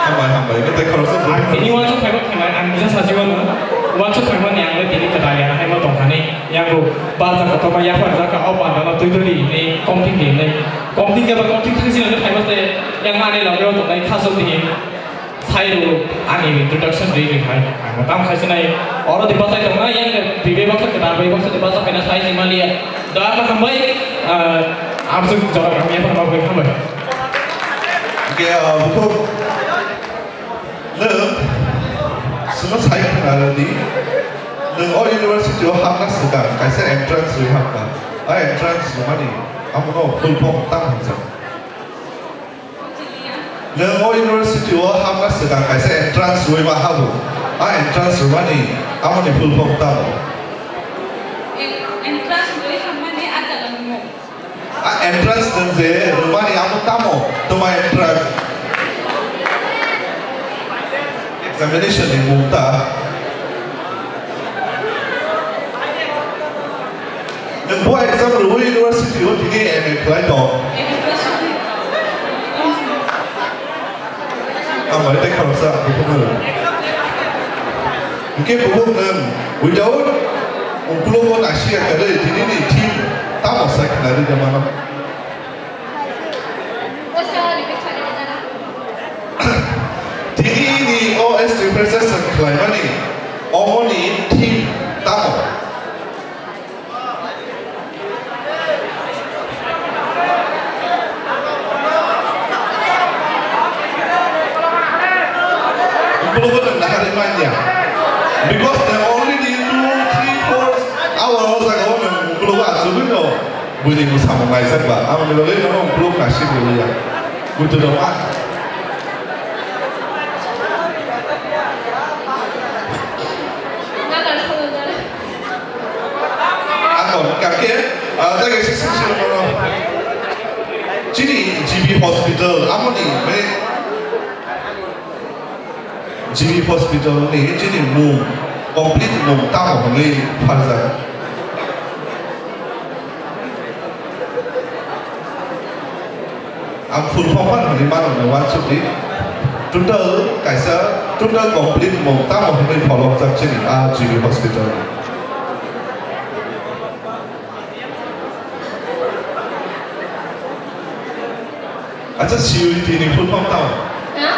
Hambai, hambai, khe tei khoroksa bwrwi. Ang tini uansuk phaiba khaimani, ang kisa sachi mano, uansuk phaimani ang le tini kwtal ya haima tongthani. Yang bo bacha kotorma yaphar jaka, o panda no twi twi di hinwi, kongthing di hinwi. Kongthing khe ba kongthing thangsi hinwi phaima se, yang ani loge o tongnai khasok di hin. Sai rw ani introduction rwi rwi hai ang tam khai sinai oro di bachai tong nai yang bibe baksa kwtal bai baksa di bachai phaina sai si maliya da ka hambai, ah, amsuk jora kami apa mau bai hambai. Oke, ah, buku. Nung, semua sai kenal di. Nung, oh, university, oh, hamna sedang, kaisa entrance rwi hamna. Ah, entrance rwi mani, amo no full form tam hamjak. Nwng o university o hamna swkang kaisa entrance rwui ma habu. A entrance rwmani amoni full form tamo? En-, entrance rwui hammani a jaga nungo. A entrance nwng je rwmani amo tamo? Twma entrance? Examination ni mung ta. Nwng bo exam rwui university o tini M A khlai tong. Ang bai tei khoroksa bukhuk no. Hwnkhe bukhuk nwng without uklogo nasiya kwrwi tini ni theme tamo sai khna rwgwi mano? Tini ni o S representation khlaimani omoni theme tamo? Uklogo nwng naharwi manya. Because they already two, three, four hour o jaga o nwng uklogo achugwi no buini mwsamung naijak ba. Aboni bagwi nono uklog naisik rwliya. Buitu rok ma. Ako, kake, ah, jaga sisi sisi no. Chini G B hospital, amoni, mane, G B hospital ni chini mung, complete mung tamo hwnwi pharjak. Ang full form phano hwnwi mano hwnwi uansukdi. Total kaisa, total complete mung tamo hwnwi pholokjak chini a G B hospital ni. Acha, C U E T ni full form tamo? Ha?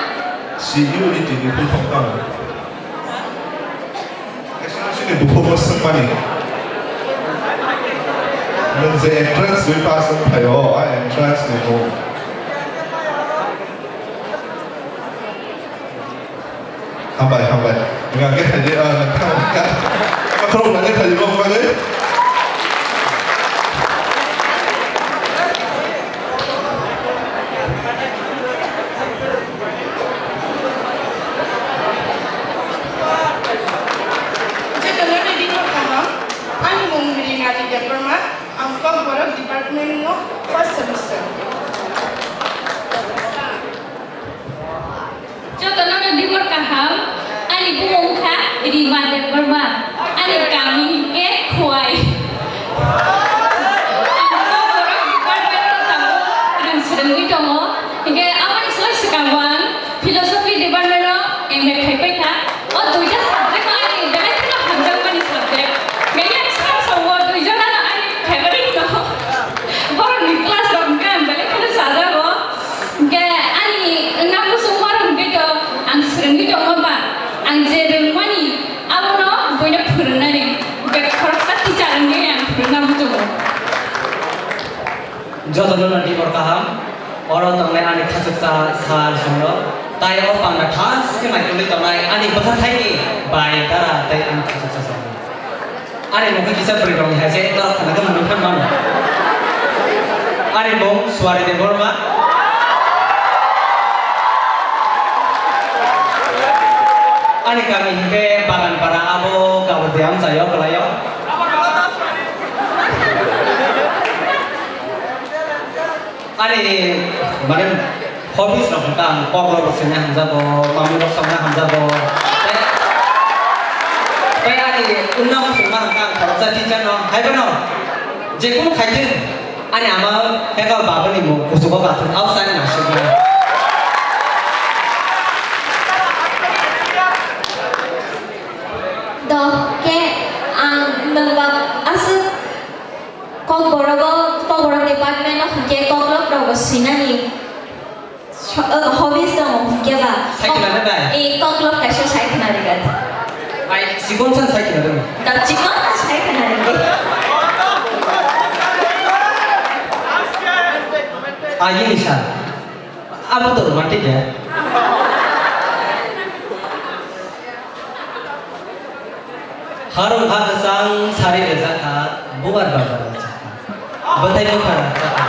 C U E T ni full form tamo? Actually, chini buphukgo swngmani. Nwng je entrance ni pass wng phaio, a entrance ni mung. Hambai, hambai. Wngkha khe khaidi, ah, nokha, nokha. Pathor wngkha khe khaidi, bo wngkha khe. Jotono ready wngkha kaham. Ani mung Rinali Debbarma, ang Kokborok department no first semester. Jotono no dibor kaham, ani bumung kha Rima Debbarma, ani kami hinkhe Khowai. Ang Kokborok department no tabuk rwng swrwngwi tongo, hinkhe aboni slai swkango ang philosophy department no M A khaipai kha. O duita subject no ani belai kheno hamjakmani subject. Belai ang saka o duijona no ani favorite no. Borokni class rok hwnkhe ang belai kheno chajago. Hwnkhe ani wngna muchungmarok hwnkhe to ang swrwngwi tongo ba, ang je rwngmani abono buino phwrwngnani hwnkhe khoroksa teacher wngwi ang phwrwngna muchungo. Jotono no dibor kaham, oro tongnai ani khachuksa sir songrok, tai o panda thas khe naikolwi tongnai ani bwkha thaini bai dara tei ani khachuksa songrok. Ani mung khe kisa bwrwi rokni hai se norok khana khe manwi phan mano. Ani mung Suari Debbarma. Ani kami hinkhe Baganpara, abo Gabordia amchaio kwlaio. Ani, mane, hobbies rok hwnkha ang kokrok rok swina hamjago, mamwi rok songna hamjago. Tei, tei ani wngna muchungma hwnkha ang khoroksa teacher no, hai phano jekunu khaitwng ani ama heka babani mung kuchugo bathwng outside na sugna. Do, khe ang nwng ba aswk Kokborok o, Kokborok department o hwnkhe koklop rok bo swinani so-, o, hobbies tongo hwnkhe ba. Cycle ano bai? E, koklop kaisa cycle ari gat. Ai, chikon sa cycle ano. Da chikon sa cycle ari gat. Ai, ini sa. Abo to romantic ya. Harung ha kwchang sari rwjak kha, bubar barbar rwjak kha. Bwthai bwkha rwjak kha.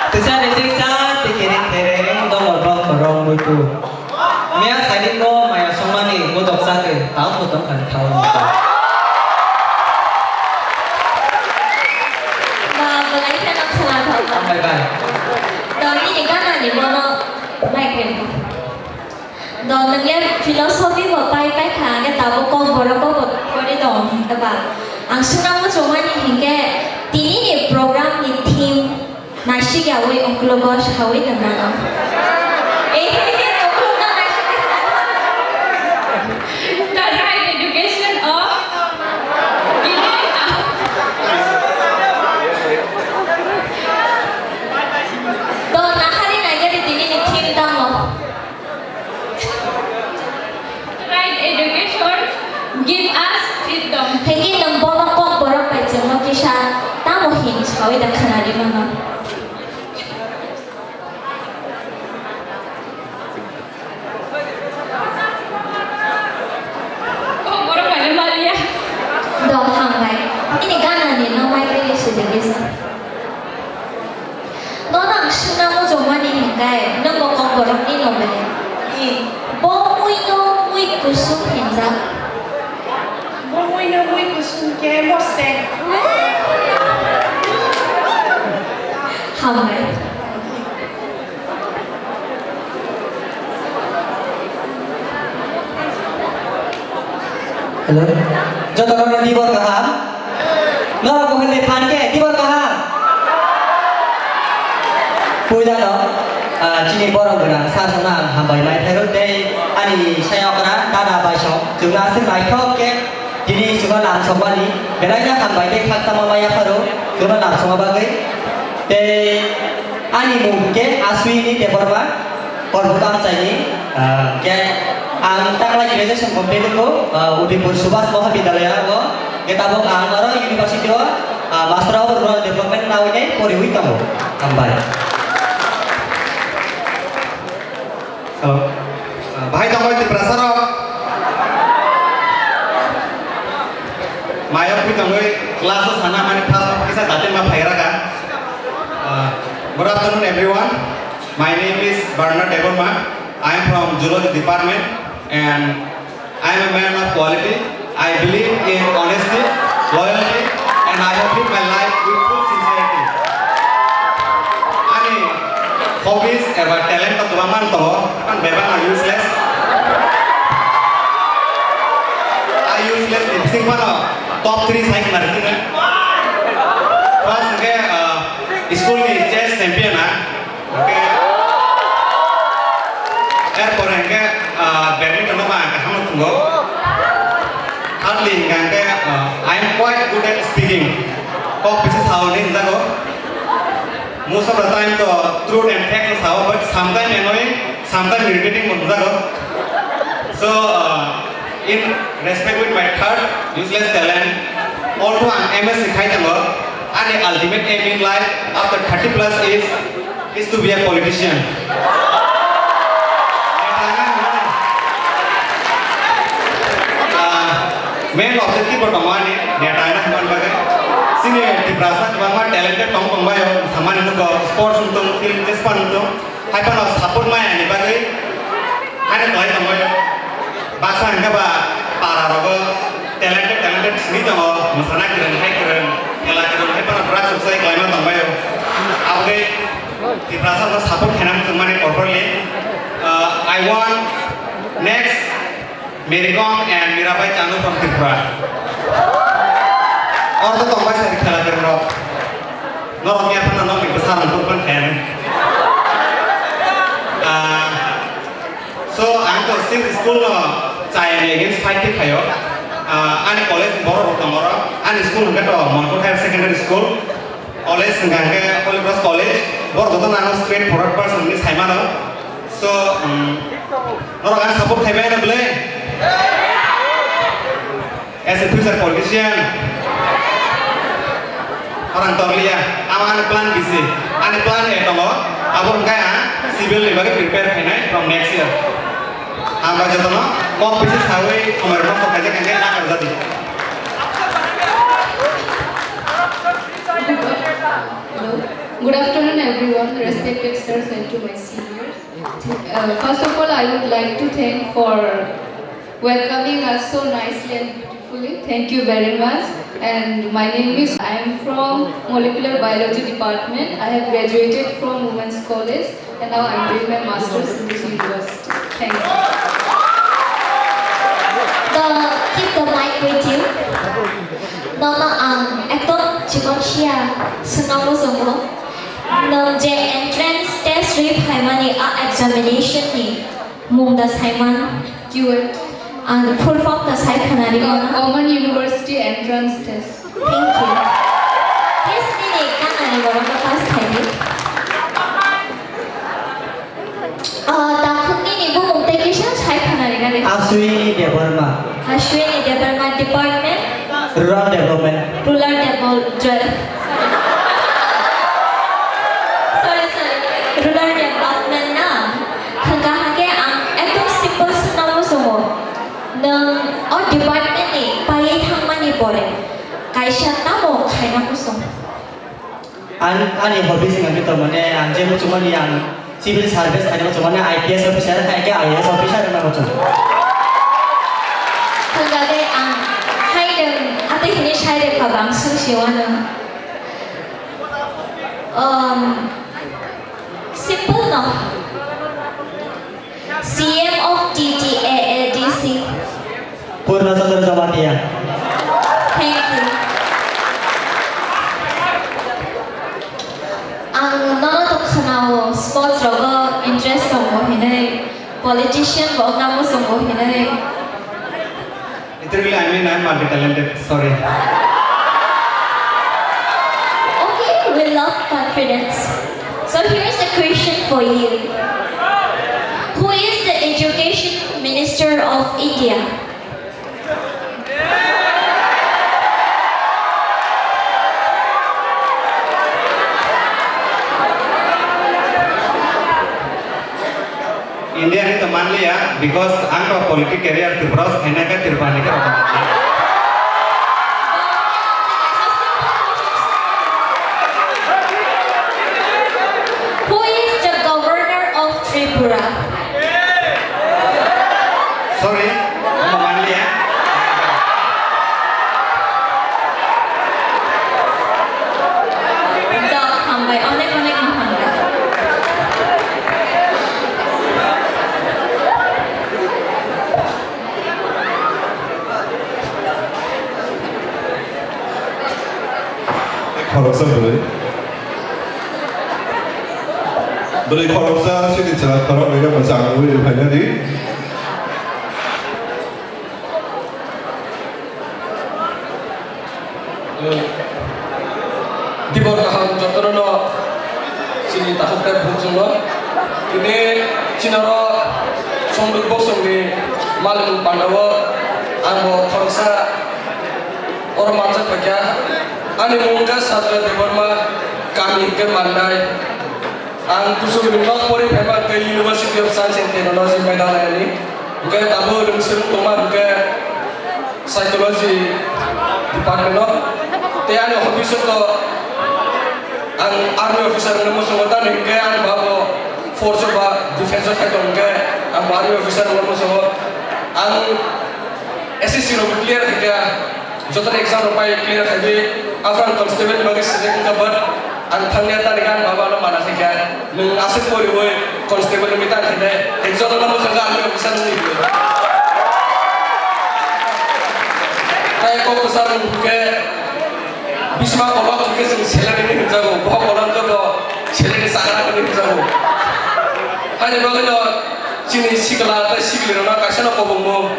Twisa ni twisa, tikiring kereng, dongor bok korong muitu. Miya sari no maya songmani, bodok chakri, tao kutung khan thao muitu. Ba, belai kheno khwna thok. Bye bye. Doni ni gana ni bono mic ring. Do nwng le philosophy bo pai pai kha, hwnkhe tabuk Kokborok bo bo pori tong hwnkhe ba. Ang swngna muchungmani hinkhe tini ni program ni theme naisik yaui ungkulugo saui nwng mano. Eh, eh, eh, ungkuluk no naisik. The right education of giving up. Do nahari naigari tini ni theme tamo. Right education give us freedom. Hengki nwng bono Kokborok bai chwngno kisa tamo hin sawi da khwnari mano. Kokborok bai maliya. Do hambai. Ini gana ni no mai khe sidi kisa. Nono ang swngna muchungmani hinkhe, nwng bo Kokborokni no bai? Bo muino mui kusum hinjak. Bo muino mui kusum khe mostek. Hambai. Hello. Joto no tibor kaham. Norok bo hwnwi phan khe tibor kaham. Puila no, ah, chini borok gwnang sir no ang hambai mai phero tei ani sai okra dada bai song chwngno aswk naithok khe tini chwngno lam sokmani belai no hambai tei khakchangma maya pharo chwngno lam sokma bagwi. Tei ani mung khe Aswini Debbarma. Korbuto amchaini, ah, khe ang taklai graduation complete wngkho, ah, Udaipur Subhas Mahavidyalaya o, khe tabuk ang oro university o, ah, Master of Rural Development nawi nai poriwi tongo. Hambai. Hello. Ah, bahai tongbai Tiprasa rok. Mayok pi tongwi class o sana mani first kisa date ma phaira ka. Ah, good afternoon everyone. My name is Bernard Debbarma. I am from Zoology Department and I am a man of quality. I believe in honesty, loyalty, and I have lived my life with full sincerity. Ani hobbies eba talent to kwbangma wng tongo, haphano bebak no useless. A useless ni bising phano top three sai khna rwdi. First hwnkhe, ah, school ni chess champion ang. Hwnkhe, erpore hwnkhe, ah, badminton no ba ang kaham no thungo. Thirdly hwnkhe, ah, I am quite good at speaking. Kok bisi sao hinwi hwnjago. Most of the time to truth and facts sao, but sometimes annoying, sometimes irritating bo hwnjago. So, ah, in respect with my third useless talent, although ang M S C khai tongo, ani ultimate aim in life after thirty plus is is to be a politician. Ah, main objective bo tongo ani neta wngna hwnmani bagwi. Chini Tiprasa kwbangma talented tong tongbaio, samani nugo, sports wngtong, film chespan wngtong, hai phano support maya ni bagwi. Haino kwlai tongbaio. Baksa hwnkhe ba para rogo talented, talented simi tongo, mwsana kwrwng, hai kwrwng, khela kwrwng, hai phano drugs rok sai kwlaima tongbaio. Aboni Tiprasa no support khaina muchungmani properly. Uh, I want next Mary Kom and Mirabai Chanu from Tripura. Ortho tongbai sari khela kwrwng rok. Norok ya phano nokni bwsa rang kurban khayani. Ah, So, ang to sixth school no chayani against fight khe phaio. Ah, ani college borok rok tongo oro. Ani school hwnkhe to Monkur Higher Secondary School. College hwnkha hwnkhe Holy Cross College. Borok joto no ano straight forward person hinwi sai mano. So, um, norok ang support khai bai no bwle? As a future politician, orang torliya, ama ani plan B C, ani plan A tongo, abo hwnkhe ang civil ni bagwi prepare khainai from next year. Ang bai jotono kok bisi sawi somai rwno kok kaijak hwnkhe nakarjadi. Hello. Good afternoon, everyone, respected sirs and to my seniors. Uh, first of all, I would like to thank for welcoming us so nicely and beautifully. Thank you very much. And my name is, I am from Molecular Biology Department. I have graduated from Women's College and now I am doing my master's in this university. Thank you. The, keep the mic with you. Nono ang ekdom chikon sia swnam muchungo. Nwng je entrance test ri phaimani a examination ni mung da saiman. Q A. Ang full form ta sai khwnari mano. Government University Entrance Test. Thank you. Test ni ni kanani borok no pass khaidi. Ah, takhuk ni ni bumung tei kisa sai khwnari gari. Ashwini Debbarma. Ashwini Debbarma department. Rural Development. Rural Development. Sorry, sorry. Rural Development na. Hwnkha hwnkhe ang ekdom simple swnam muchungo. Nwng o department ni paiwi thangmani pore kaisa tamo khaina muchung? Ang, ani hobbies wngkha khe to, mane, ang je muchungmani ang civil service khaina muchungmani I P S officer hai khe I A S officer wngna muchung. Hwnkha khe ang hai nwng atwi hwnwi sai rwkha bang swngsi wano. Um, simple no. C M of T T A A D C. Purna Chandra Jamatia. Hey, politician bo wngna muchungo hinwi. Literally, I mean, I'm multi-talented. Sorry. Okay, we love confidence. So here's a question for you. Who is the education minister of India? India ni to manliya, because ang to politic career Tripura o khaina khe Tripura ni khe rwkha. Who is the governor of Tripura? Sorry, ang to manliya. Dok hambai, onek onek no hambai. Khoroksa bwrwi. Bwrwi khoroksa, sini chwla khoroknwi no mwchang wngwi phainani. Dibor kaham jotono no chini takhuk tei bukhuk chwngno. Tini chini oro Songduk bosongni malimung pandao ang bo khoroksa oro manjak paikha. Ani mung wngkha Sajra Debbarma, kami hwnkhe Mandai. Ang kuchuk ringno pori phaima hwnkhe University of Science and Technology Meghalaya ni. Hwnkhe tabuk rwngswrwng tongma hwnkhe psychology department o. Tei ani hobbies o to ang army officer wngna muchungo, tamni hwnkhe ani babo force o ba defense o khai tong hwnkhe ang bo army officer wngna muchungo. Ang S S C rok clear khaikha. Jotono exam rok pai clear khaiwi, aphano constable ni bagwi select wngkha, but ang thangya tani gan baba no mana khaikha, nwng aswk poriwi constable ni mita khainai, jotono mwchangkha ang officer wngwi. Tai kok kwchar wng khe, bisma kolok hwnkhe chwng salary ni hwnjago, bohok kolok hwnkhe bo salary chakra hwnwi hwnjago. Haini bagwino chini sikla tei siklirokno kaisano kobongmo,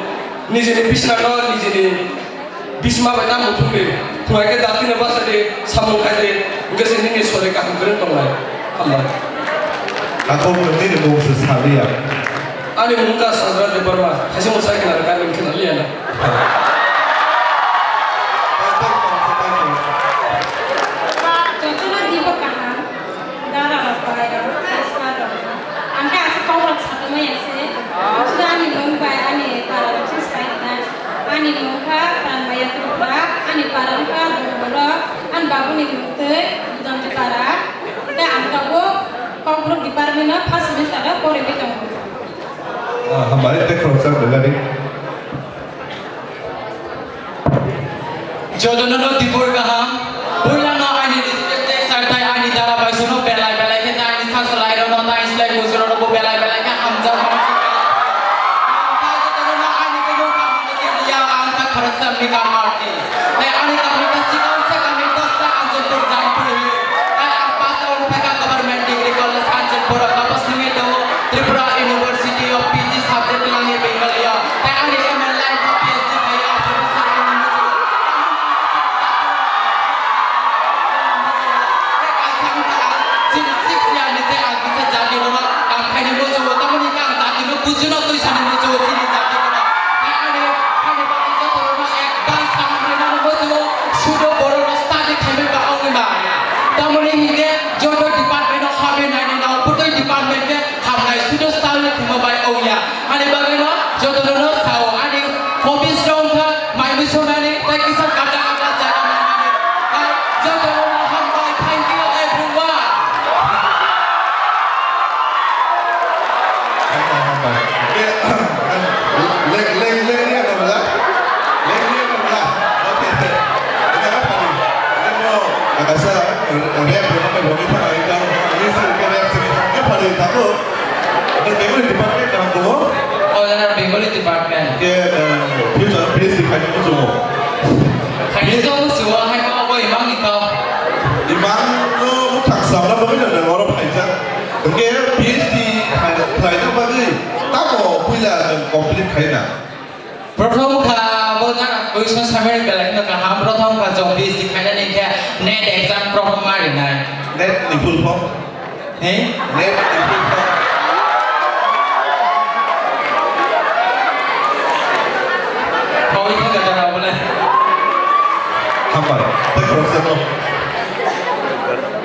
nijini bisnano nijini Bisma bai tamo thung di, thung hai khe jatino basa di, samung khai di, hwnkhe se nini sori kaham kwrwng tongnai. Hambai. Takhuk nwng nini mung se sa liya. Ani mung wngkha Sajra Debbarma, haise mo sai khna rwkha, nwng khna liya na. Jotono dibo kaham. Dara rok bai rok, sir rok. Ang khe aswk kok rok satongma ya se. Suda ani mung bai ani para rok se sai da. Ani mung kha Tanmaya Tripura, ani para wngkha Dongborok, ani babu ni mung twi Budamti para. Tei ang tabuk Kokborok department o first semester o poriwi tongo. Ah, hambai, tei khoroksa belai. Jotono no dibor kaham, puila no ani respect tei sir tei ani dara bai sono belai belai khe tei ani sa salai rok no tei ani slai bujura rok bo belai belai khe hamjak. Jotono no ani tei no kaham khe ya ang ta khoroksa makeup artist. Tei ani kami ta chikon sa kami ta sa ang jepur jang puri. Tei ang pass out kha government degree college Kanchanpur o, kapas nungwi tongo Tripura University o P G subject twlangwi Bengali o. Tei ani aim in life o P H D khai o, professor wngwi muchungo. Tei kaisa wngkha ang chini six year ni tei ang kisa jati rokno kam khaini muchungo, tamoni khe ang jati no bujino twi sani muchungo chini jati rokno. Tei ani, ani bagwi joto rokno advance kaham rwmani muchungo, sudo borok no study khaimani ba wngwi ma. Tamoni hinkhe joto department o hamya nainai no, bwtwi department khe hamnai sudo style ni thwngma bai ongya. Ani bagwi no joto no no sao, ani hobbies rok wngkha mai mui sonani tei kisa kata kata jaga manani. Tei joto no no hambai, thank you everyone. Leng, leng, leng, leng, leng, leng, leng. Okay. Ini apa nih? Ini mau, nggak usah, rap, rap, rap, rap, ini sih, rap, sih. Ini apa nih? Takut. Ini Bengali department, dah, aku. Oh, ya, Bengali department. Oke, eh, future, please, dikhaini muchungo. Hai, itu semua, hai, mau apa, imang, ikau? Imang, lo, bukan, sama, bagaimana, orang, Hwnkhe P H D khai-, khlaina bagwi Khaina. Prothom kha bo gana question submit belai no kaham, prothom kha jong P H D khainani khe NET exam prothom ma rinai. NET ni full form? He? NET ni full form. Khawi kha gada rao bole. Hambai. Tei khoroksa no.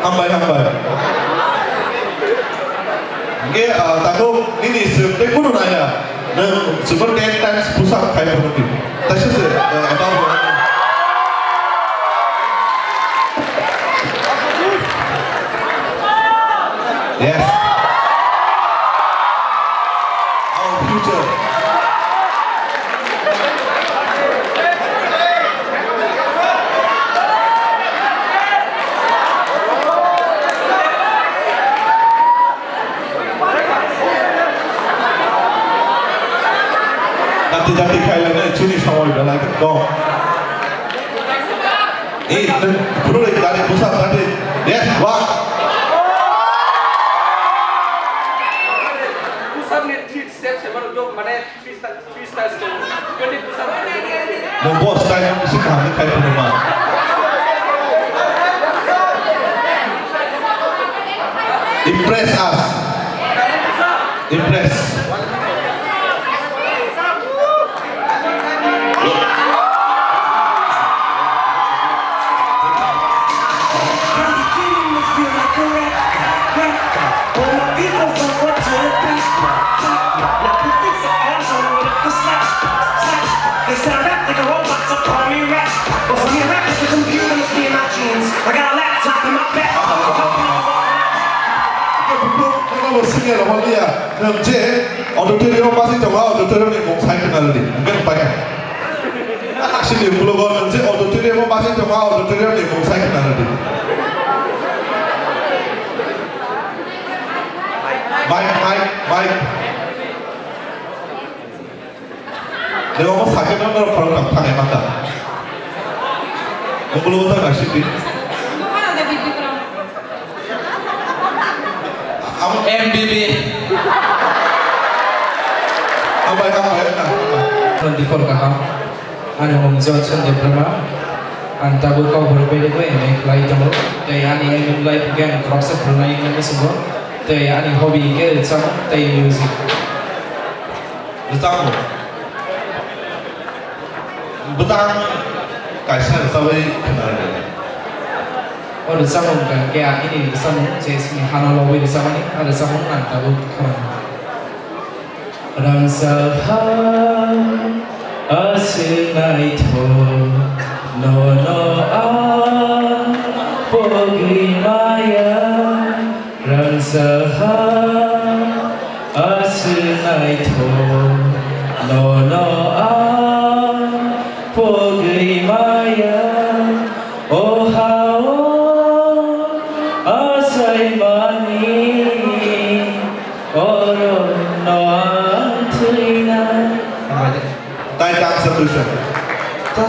Hambai, hambai. Hingke, ah, tabuk nini swrwng tei kunu naiya. Nwng chwngno ten times push up khai phano di. Taisa se, eh, above. Yes. Our future. Dati dati khailai nai chini somoi belai khe kok. Ei, phurulai dati busa dati. Yes, wak. Pusap ni three steps ebar do mane. Mo boss time bisi kaham khai phunuma. Impress us. Impress. They said I rap like a robot, so call me Rap. But for me, I rap like a computer, must be in my genes. I got a laptop in my back. Senior holiya, nang je auditorium basi tonga, auditorium ni mung sai khna di. Nang pai. Sini blogo nang je auditorium basi tonga, auditorium ni mung sai khna di. Mike, Mike, Mike. Nang omo sakhe nang norok khoroktham thangnai mangkha. Nang blogo ta naisingdi. Amo M B B. Hambai, hambai, hambai. Twenty-four kaham. Ani mung Johnson Debbarma. Ang tabuk Kokborok bedekgo M A khlai tongo. Tei ani aim in life hwnkhe ang khoroksa phwrwngnai hwnwi muchungo. Tei ani hobby hwnkhe rwchapmung tei music. Rwchapmung. Bwtang kaisa rwchabwi khna rwdi. O rwchapmung hwnkha khe ang nini rwchapmung je chini hano lobwi rwchapmani, a rwchapmung ang tabuk khorang. Rangchak ha aswk naithok, nono ang pogwi maya. Rangchak ha aswk naithok, nono ang pogwi maya. O ha-o achaimani, oro no ang thwinai. Tai tangsa tuisa. Ta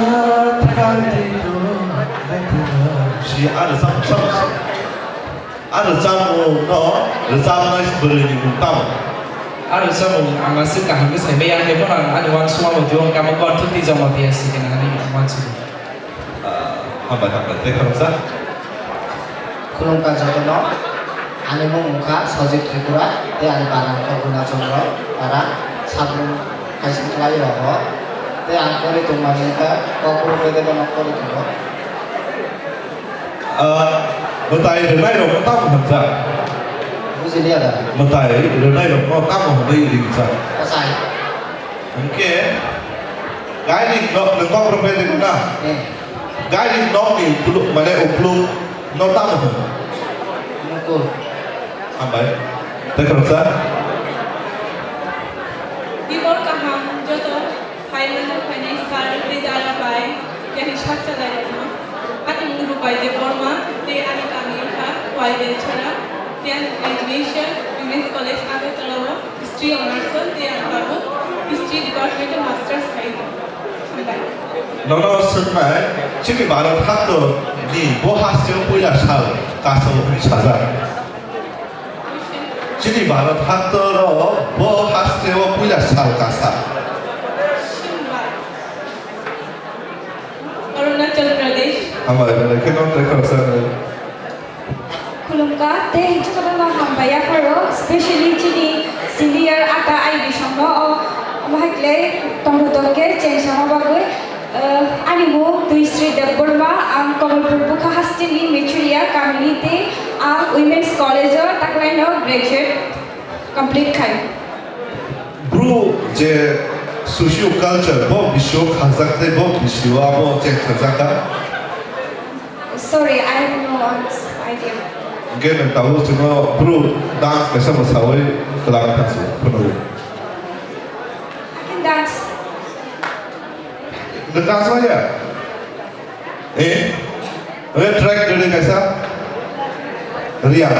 thang di do, si ano sam sam. A rwchapmung no rwchapnai bwrwini mung tamo? A rwchapmung ang aswk kaham khe sai maya, hai phano ang ani uansukma bo twibo wngkha, amo Kontho tei Jamatia se khe nang ani uansukmung. Ah, hambai, hambai. Tei khoroksa? Khulumkha jotono, ani mung wngkha Sajit Tripura, tei ani para wngkha Guna Chandra, para Sabrum High School khlai rogo, tei ang pori tongmani wngkha Kokborok bedekno pori tongo. Ah, mwtai rwnai rokno tamo hwnjak? Bujiliya da. Mwtai rwnai rokno tamo hwnwi ringjak? Kwchai. Hwnkhe, gaining nok nwng kok rwpai rwna? Eh. Gaining nokni upluk, mane upluk no tamo hwn? Mukul. Hambai. Tei khoroksa? Tibor kaham joto. Phaimano phainai sir tei dara bai, tei ani sak chalairokno. Ani mung Rupai Debbarma, tei ani kami wngkha Wai Belchara, tei ani graduation Women's College Agartala o History Honours o, tei ang tabuk History Department o Masters khai tongo. Hambai. Nono swknai, chini Bharat haktor ni bo haste o puila sal kasa o hwnwi sajak. Chini Bharat haktor o bo haste o puila sal kasa. Hambai, belai kheno tei khoroksa. Khulumkha, tei jotono hambai yapharo, specially chini senior ata ai bisongno, o, omo hai khlai tongtho tongkhe cheng sama bagwi. Eh, ani mung Tuisri Debbarma, ang Kamalpur Bukha hasteni Mechuria kamini tei ang Women's College o taklaino graduate complete khai. Bru je socio culture bo bisio khajak tei bo bisio abo cheng khajak kha. Sorry, I have no idea. Hingke nwng tabuk chwngno bru dance kaisa mwsawi kwlangwi thansu phunukgo. I can dance. Nwng dance manya? Eh? Oke, track ready kaisa. Ria.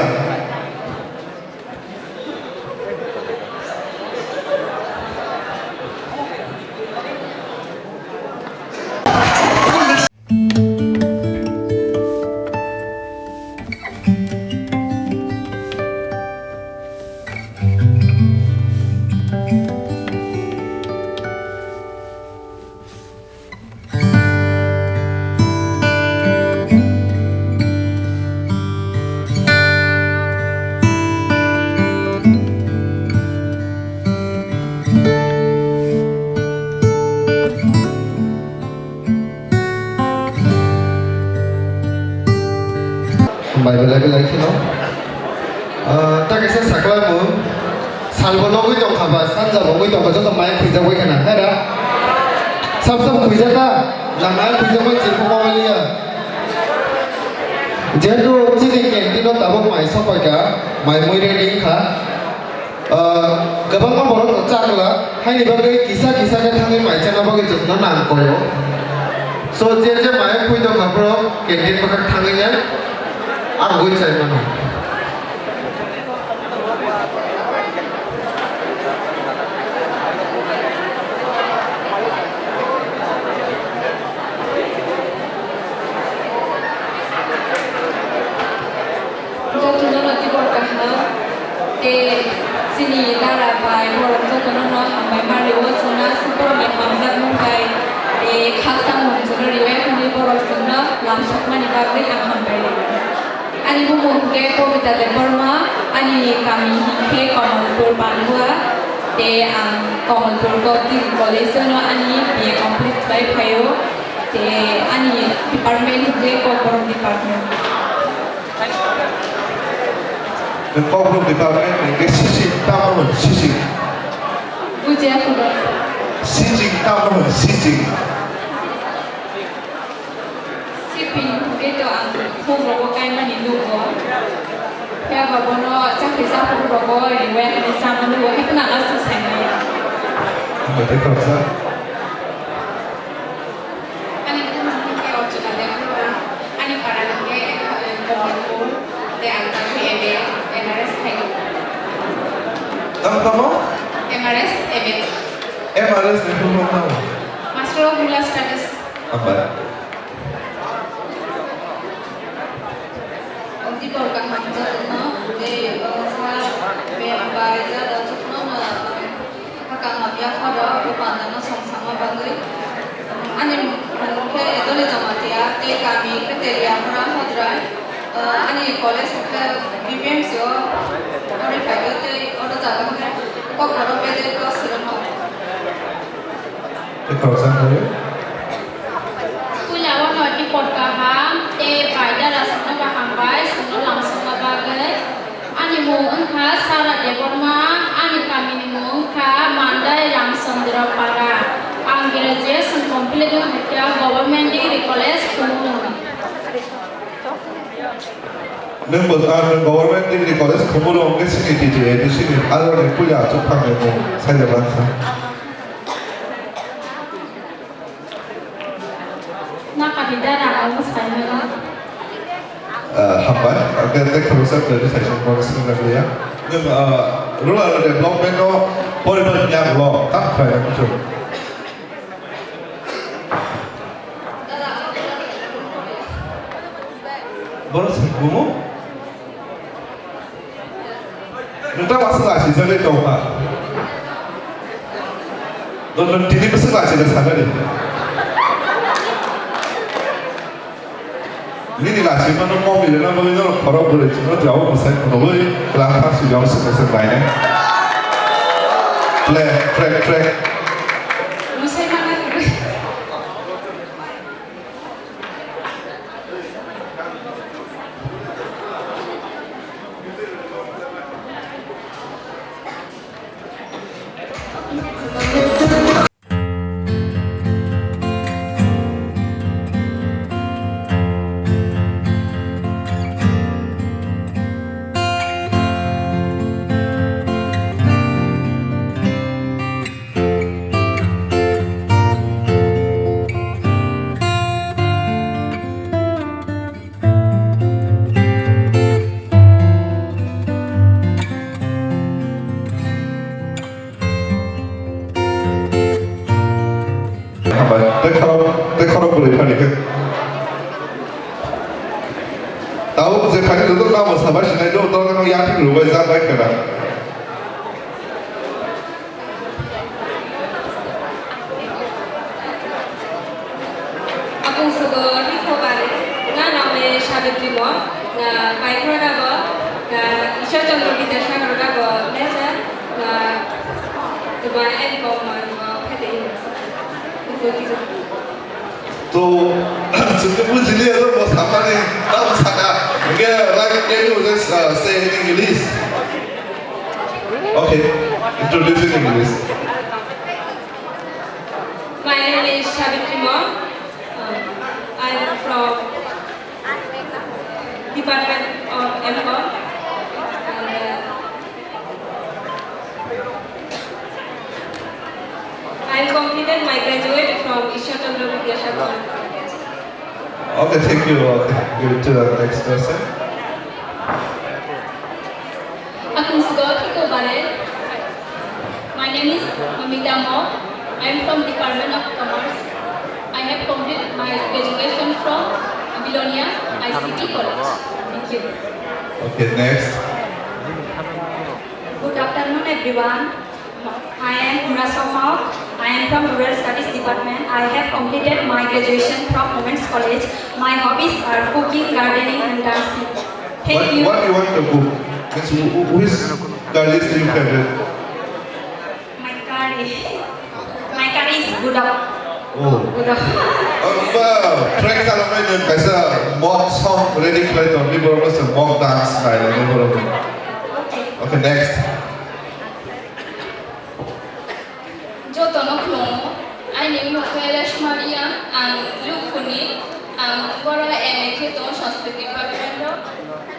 Bai belai belai kheno. Ah, ta kaisa sakla mung. Salbo nogwi tongkha ba, sanja bo wngwi tongkha, joto mai khwijak bai khana, hai da? Sab sab khwijak da? Nang mai khwijak bai chirpo ma bai liya. Jehetu chini canteen o tabuk mai sopai kha, mai mui ready wngkha. Ah, kwbangma borok rok chakla, haini bagwi kisa kisa khe thangwi mai chana bagwi chwngno nang koyo. So, je je mai phui tongkha borok canteen bwkhak thangwi nai, ang ui chai mano. Jotono no tibor kaham, tei chini dara bai borok jotono no hambai ma rio, chwngno aswk borok ni hamjakmung bai, tei khakchangmung chwngno riwi hwnwi borok chwngno lamsokmani bagwi ang hambai rio. Ani bumung hwnkhe Kobita Debbarma, ani kami hwnkhe Kamalpur Bandua, tei ang Kamalpur Govt Degree College-o no ani B A complete khlai phaio, tei ani department hwnkhe Kokborok department. Kokborok department hwnkhe sising tamo hwn sising? Bujiya kheno. Sising tamo hwn sising? Siping hwnkhe to ang khuk rogo kaimani nugo. Phiya ba bono chakri chaphuru rogo riwi hwnwi chama nugo, haikhe nang aswk saimanya. Hambai tei khoroksa. Ani bumung hwnkhe Archana Debbarma, ani para hwnkhe, eh, Kamalpur, tei ang tamo M A, M R S khaio. Tamo tamo? M R S, M A. M R S ni full form tamo? Master of Rural Studies. Hambai. Tibor kaham jotono, tei, o, sir, ma'am bai jada jotono no, o, hakang hamya khoro, o, pandano song sama bagwi. Ani mung khe Edoli Jamatia, tei kami khe Teliamura Hodrai, o, ani college khe B P M C o, ori phaio tei oro jaga khe Kokborok bedai khe o swrwngno. Tei khoroksa wngkha. Puila o no report kaham tei bai dara songno kaham bai songno lamsokna bagwi. Ani mung wngkha Sara Debbarma, ani kami ni mung wngkha Mandai Ramchandra Para. Ang graduation complete wngkha khe Government Degree College Khumulwng. Nwng bo, ah, nwng Government Degree College Khumulwng hwnkhe sini T T A D C ni aro ni puila achuk phangnai mung saida mansa. Nakha di dara ang sai mano. Ah, hambai, ang khe tei khoroksa kwrwi sai song mano swngna liya. Nwng, ah, rural development no poribar ya lo, tak khlai muchung. Bono sai kumo? Nokta waswk lachijagwi tongkha. Nokno tini bwswk lachida sakani. Nini lachimano mobile rwna bagwi norok khorok bwrwi chwngno jawab mwsai phunugwi kwlangkha swijak swkang swk nainai. Play, track, track. Hambai, tei khorok, tei khorok bwrwi thani khe. Tabuk je thani joto tamo sabai sinai do, to no yathik rwbai jak bai khena. Akung sugo ni khobare, nga name Sabitri mo, nga Baikhora bo, nga Ishwar Chandra Vidyasagar bo, leja, nga, tuma M.Com mo, phete university. To, chwngno bujiliya, to bo sakani, tamo saka. Okay, like, can you just, uh, say in English? Okay, introduce in English. My name is Sabitri Mom. Um, I am from Department of M.Com. And, uh, I completed my graduate from Ishwar Chandra Vidyasagar College. Okay, thank you. Okay, give it to the next person. Akung sugo thiko bare. My name is Mamita Mok. I am from Department of Commerce. I have completed my graduation from Bilonia I C T College. Thank you. Okay, next. Good afternoon, everyone. I am Mura Somok. I am from Rural Studies Department. I have completed my graduation from Women's College. My hobbies are cooking, gardening, and dancing. Thank you. What, what you want to cook? Means, who, who, which curry is your favorite? My curry. My curry is budok. Oh. Budok. Aba, track khalamai nwng kaisa mok song ready khlai tong, ni borok se mok dance nai le, ni borok. Okay. Okay, next. Jotono khulumgo, aini mung khe Reshma Riya, ang Lukhuni, ang boro M A khe tongo Sanskrit department o,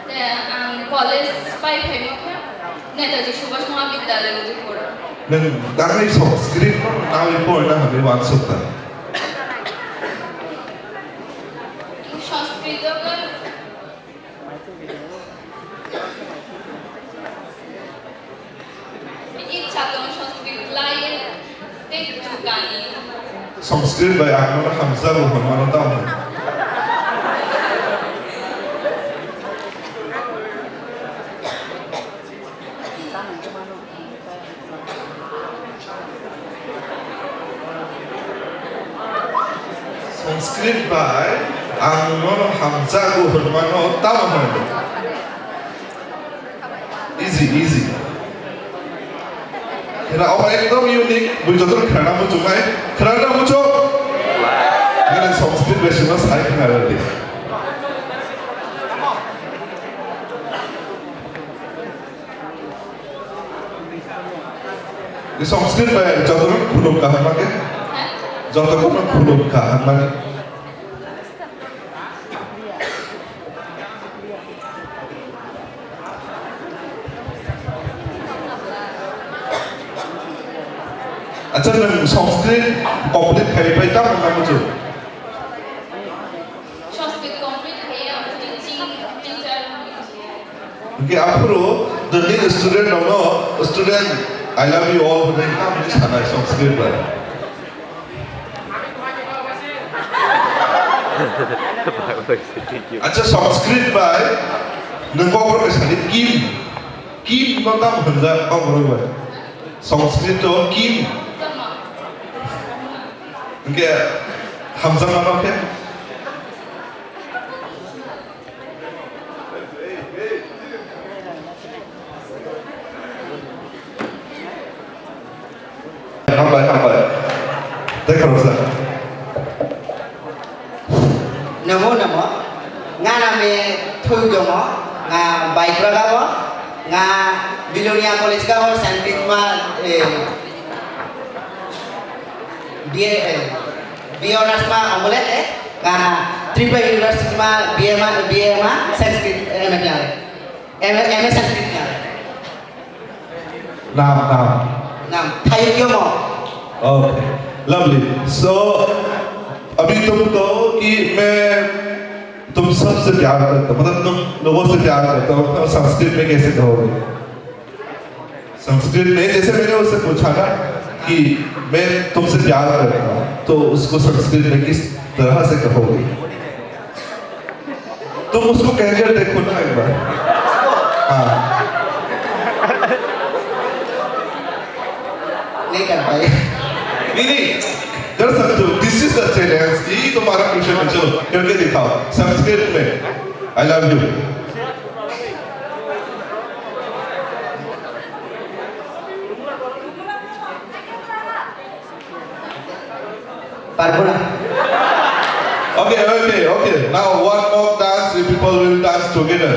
te ang college pai phaimo khe Netaji Subhash Mahabidyalaya o poro. Nwng dagwi Sanskrit no nawi porna hwnwi uansuk ta? Sanskrit o khe Sanskrit bai ang nono hamjago hwnmano tamo hwn? Sanskrit bai ang nono hamjago hwnmano tamo hwn? Easy, easy. Khna, omo ekdom unique, bui jotono khna muchungnai. Khna muchung? Nini Sanskrit bai sima sai khna rwdi. Ni Sanskrit bai jotono khulum kaham ma khe? Jotono khulum kaham ma khe? Acha, nwng Sanskrit complete khai pai tamo na muchung? Sanskrit complete khai ang teaching teacher. Hwnkhe aphuru the new student rokno, student, I love you all hwnwi tamni sanai Sanskrit bai? Acha, Sanskrit bai nwng kok rok sadi kim, kim no tam hwnjak kok rok bai? Sanskrit o kim. Hwnkhe hamjakmano khe? Hambai, hambai. Tei khoroksa. Namo, namo. Nga name Thoi Domo. Nga Baipraga bo. Nga Bilonia College ga bo Sanskrit ma, eh, B A, eh, B A Honours ma Amulek, eh. Nga Tripura University ma B A ma, B A ma Sanskrit, eh, M A, M A Sanskrit. Naam, naam. Naam, thank you mo. Okay, lovely. So, अभी तुम कहो कि मैं तुम सबसे प्यार करता हूँ, मतलब तुम लोगों से प्यार करता हूँ, तो संस्कृत में कैसे कहोगे? संस्कृत में, जैसे मैंने उससे पूछा ना कि मैं तुमसे प्यार करता हूँ, तो उसको संस्कृत में किस तरह से कहोगे? तुम उसको कहकर देखो ना एक बार। हाँ। नहीं कर पाए। नहीं, नहीं, कर सकते हो। This is the challenge। यही तुम्हारा क्वेश्चन है। चलो, करके दिखाओ संस्कृत में। I love you। পারবো না। Okay, okay, okay। Now one more dance, you people will dance together।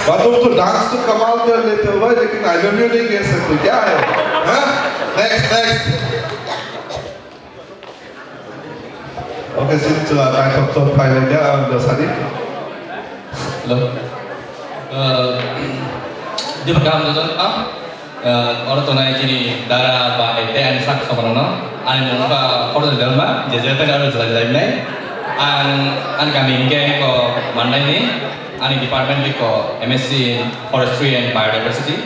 वाह, तुम तो डांस तो कमाल कर लेते हो भाई, लेकिन आई लव यू नहीं कह सकते, क्या है? हाँ? Next, next. Oke, sini cela naik top top pilotnya, ah, udah tadi. Hello. Eh, di pertama itu, ah, eh, orang tunai sini dara ba ete ani sak sama nono, ani mungka orang dalam ba, jajar tadi orang jelas jelas ini, ang, ang kami ingke ko mandai ni, ani department ni ko M S C in Forestry and Biodiversity,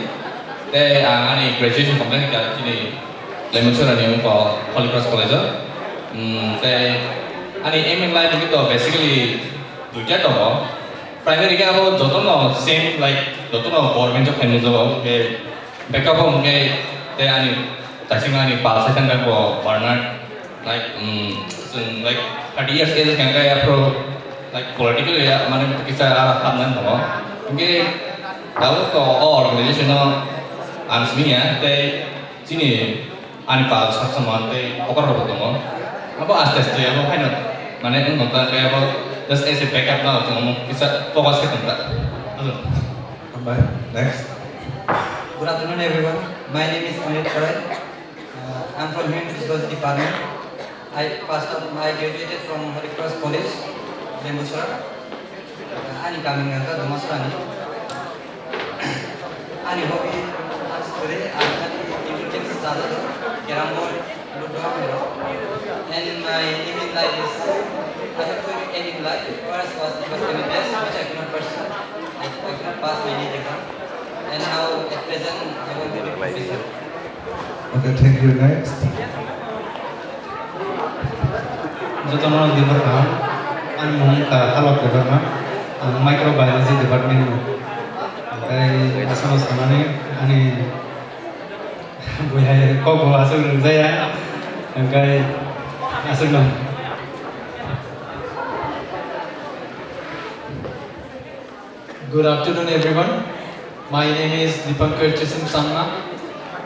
te ang ani graduation complete ka sini Lembuchera ni wngkha Holy Cross College o. Hmm, tei ani aim in life wngkha to basically duita tongo. Primary khe abo jotono same, like, jotono government job khaimung jago, hwnkhe backup o hwnkhe tei ani taisingma ani pal sai thangkha bo Bernard, like, hmm, chwng, like, thirty years age hwnkhe aphuru, like, political ya, mane kisa hapnani tongo. Hwnkhe tabuk to o organization o ang siniya tei Chini ani pal sak samung tei okor rok tongo. Abo aste aste abo haino mane wng tong khe abo just as a backup na chwng omo kisa focus khe tong ta. Hambai. Next. Good afternoon, everyone. My name is Amit Karai. Uh, I'm from Human Physiology Department. I passed out, I graduated from Holy Cross College, Lembuchera. Ani kami wngkha Domasrani. Ani hobby, ang suri, ang kati indoor games chajago, carrom board, ludo, hamero. And my aim in life is, I have two aim in life. First was, was M B B S, which I could not pursue. I, I could not pass my NEET exam. And now, at present, I want to be professor. Okay, thank you. Next. Jotono dibor kaham. Ani mung wngkha Halok Debbarma. Ang microbiology department ni. Hwnkhe aswkno sanani ani buihai kok bo aswk wngjaya. Hwnkhe aswkno. Good afternoon, everyone. My name is Dipankar Chisim Sangma.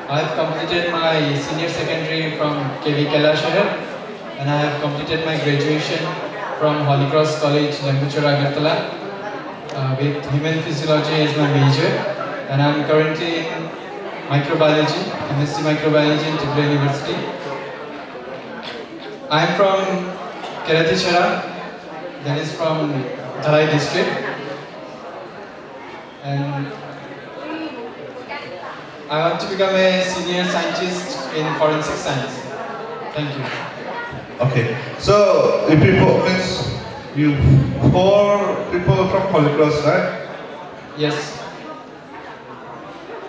I have completed my senior secondary from K V Kailasahar, and I have completed my graduation from Holy Cross College, Lembuchera, Agartala, uh, with human physiology as my major, and I'm currently in microbiology, M S C microbiology in Tripura University. I'm from Keratisera, that is from Dhalai district. And I want to become a senior scientist in forensic science. Thank you. Okay, so if people means You four people from Holy Cross, right? Yes.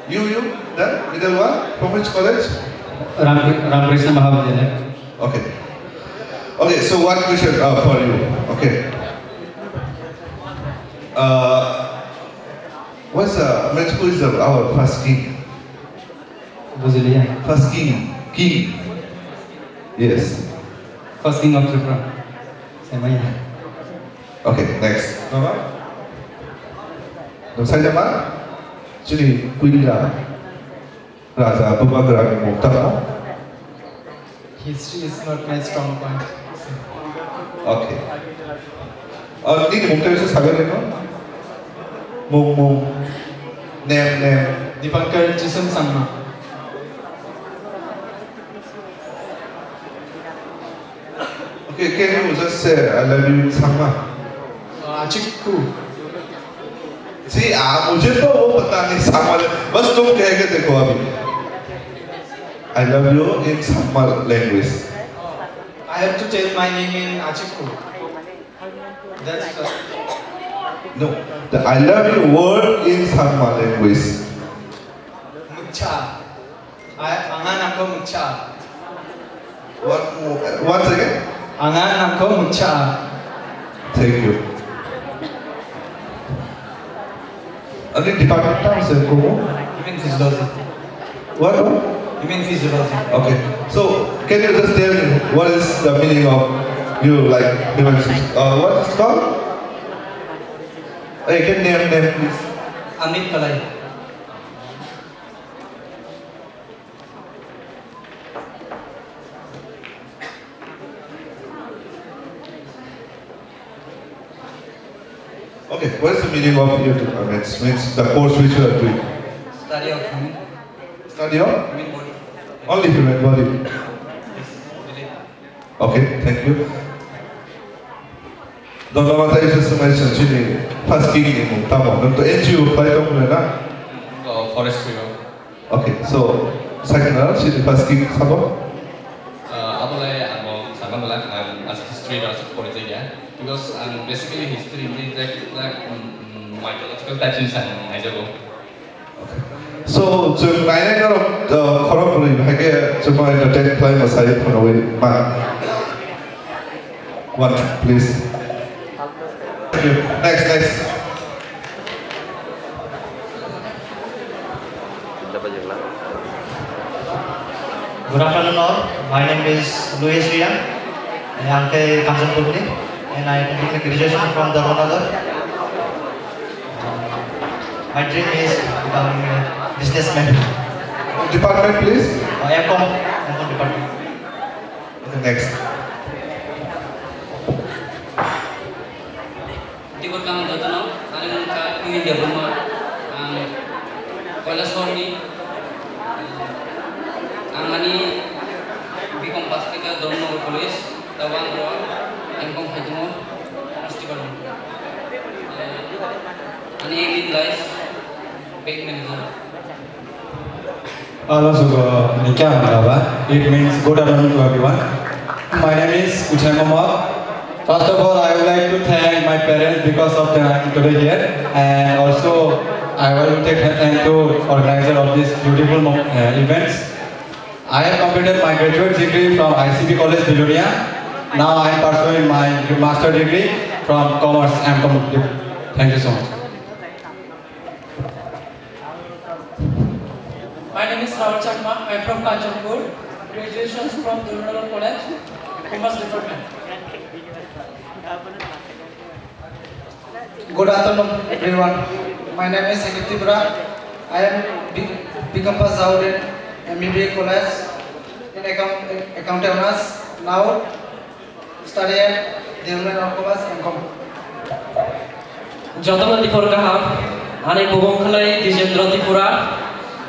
You, you, then middle one, from which college? Ram, Ramakrishna Mahavidyalaya. Okay. Okay, so one question uh, for you. Okay. Uh, what's uh, I mean, who is the, our first king? Bujiliya. First king. King. Yes. First king of Tripura. Semaya. Okay, next. Baba? Nung sai ma? Chini kuila. Raja Bubagra ni mukta. History is not my strong point. Okay. Oh, ini mukta itu sabar ya, no? Mung, mung. Nem, nem. Dipankar Jisung Sangma. Okay, can you just say I love you in Sangma? Uh, Achikku. See, आ, मुझे तो वो पता नहीं Sangma. बस तुम कह के देखो अभी. I love you in Sangma language. I have to tell my name in Achikku. That's the... No, the I love you word in Sangma language. Mucha. Ang nang kho mucha. What, once again? Ang nang kho mucha. Thank you. Ani department ta ase ko? Human physiology. What? What? Human physiology. Okay. So, can you just tell me what is the meaning of you like human physiology? Uh, what is it called? Hey, can name name please? Amit Kalai. Okay, what is the meaning of your uh, means, means the course which you are doing? Study of human. Study of? Human body. Only human body. Yes, body. Okay, thank you. Dono mata isa sumai sanchini first king ni mung tamo. Nung to N G O khlai tong mune na? Oh, forestry o. Okay, so second round, sini first king sabo? Uh, abo lai ang bo sama belak ang as history da asuk pori jaya because ang basically history ni like like um, mythological type sini sang aja bo. So, chwng nainai norok, uh, khorok bwrwi hai khe chwngno entertain khlai mwsai phunugwi man. One, please. Thank you. Next, next. Good afternoon all. My name is Louis Riang. Ang khe Kanchanpurni, and I completed graduation from Dharmanagar. My dream is becoming a businessman. Department, please. Uh, M Com, M Com department. Okay, next. Tibor kaham jotono, ani mung kha Queen India Burma, ang Kailasahar ni, ang ani B Com pass khe Dharmanagar College, tabuk ang ro M Com khai tongo, Honours department. Ani aim in life, bank manager. Hello, Sugo. Nikyang Malaba. It means good afternoon to everyone. My name is Kuchai Mohammed. First of all, I would like to thank my parents because of them I am today here. And also, I would like to thank to organizer of this beautiful mo- uh, events. I have completed my graduate degree from I C B College, Bilonia. Now I am pursuing my master degree from Commerce M Com. Thank you so much. My name is Rahul Chakma. I am from Kanchanpur. Graduation from Dharmanagar College, Commerce Department. Good afternoon, everyone. My name is Sandeep Tripura. I am B- B Com pass out in M B B A college in account- accounting honours. Now study at Development of Commerce and Com. Jotono diphor kaham, ani bubung khlai Dijendra Tripura,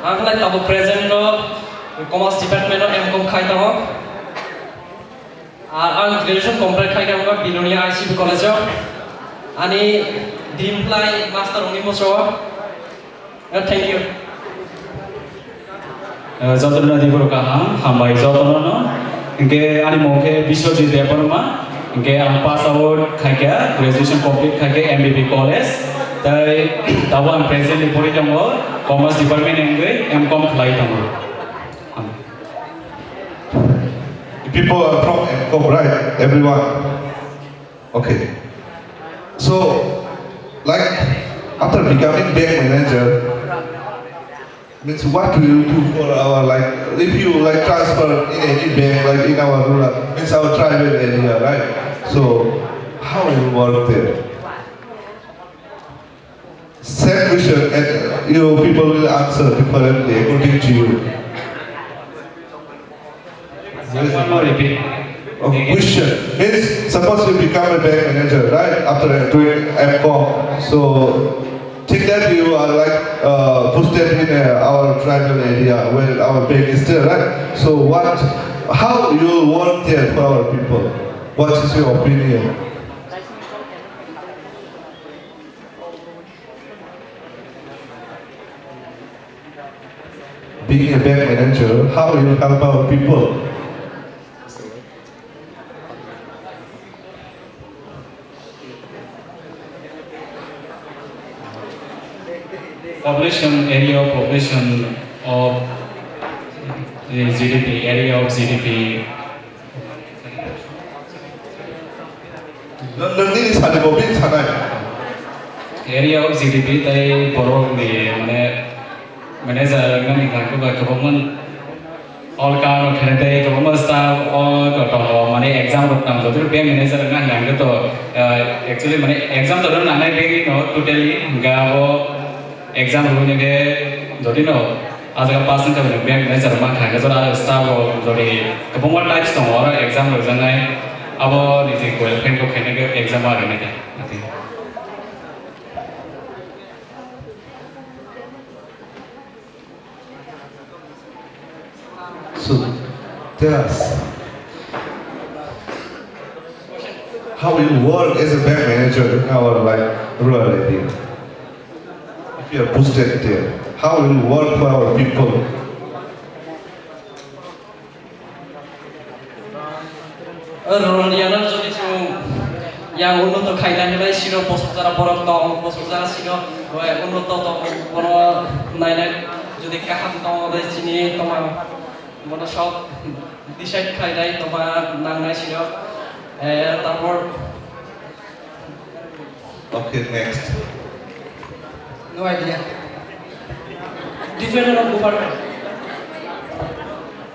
ang khlai tabuk present no Commerce Department no M Com khai tongo. Ar ang graduation complete khai kha Bilonia I C B College o. Ani dream khlai master wngwi muchungo. Uh, thank you. Uh, jotono diphor kaham, hambai jotono no. Hinkhe ani mung khe Biswajit Debbarma. Hingke ang pass out khaikha, graduation complete khaikha M B B College. Tai tabuk ang presently pori tongo, Commerce Department wngwi M Com khlai tongo. People are from M Com, right? Everyone. Okay. So, like, after becoming bank manager, means what do you do for our, like, if you, like, transfer in any bank, like, in our rural, means our tribal area, right? So, how you work there? Same question, and you people will answer differently according to you. One more repeat. Okay, question. Means, suppose you become a bank manager, right? After doing M Com. So, think that you are, like, uh, footstep in, uh, our tribal area where our bank is there, right? So, what, how you work there for our people? What is your opinion? Being a bank manager, how you help our people? Population, area of population of the G D P, area of G D P. Nang nini sani bo bini sanai. Area of G D P tai borok ni mane manager wngmani kha kwbangma all car rok khainai tei kwbangma staff o tongo mane exam rok tang joto bank manager wngna hwnka hwnkhe to actually mane exam to rwna nangnai bank no totally hwnka abo exam rwui hwnkhe jotino. Ah jaga pass wngkha bini bank manager mankha hwnkhe jora staff rok jodi kwbangma types tongo oro exam rwjaknai abo niji qualify kok khainai khe exam ma rwnai khe. So, tell us, how you work as a bank manager in our, like, rural area? If you are posted there, how you work for our people? Roroni ano jodi chwng yang unnot khaina hinwi sino bosok jara borok tong, bosok jara sino unnoto tong, bono nainai jodi kaham tong, tei chini tongma bono sok decide khainai tongma nangnai sino. Tarpor Okay, next. No idea. Different of government.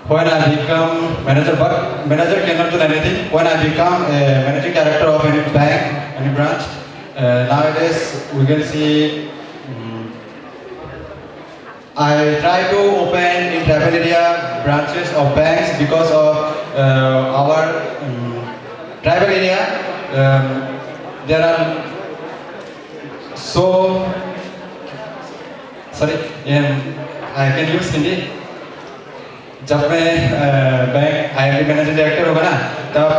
When I become manager, but manager cannot do anything. When I become a managing director of any bank, any branch, uh, nowadays we can see um, I try to open in tribal area branches of banks because of uh, our um, tribal area. Um, there are so sorry, um, I can use Hindi. जब मैं bank I am D manager director होगा ना तब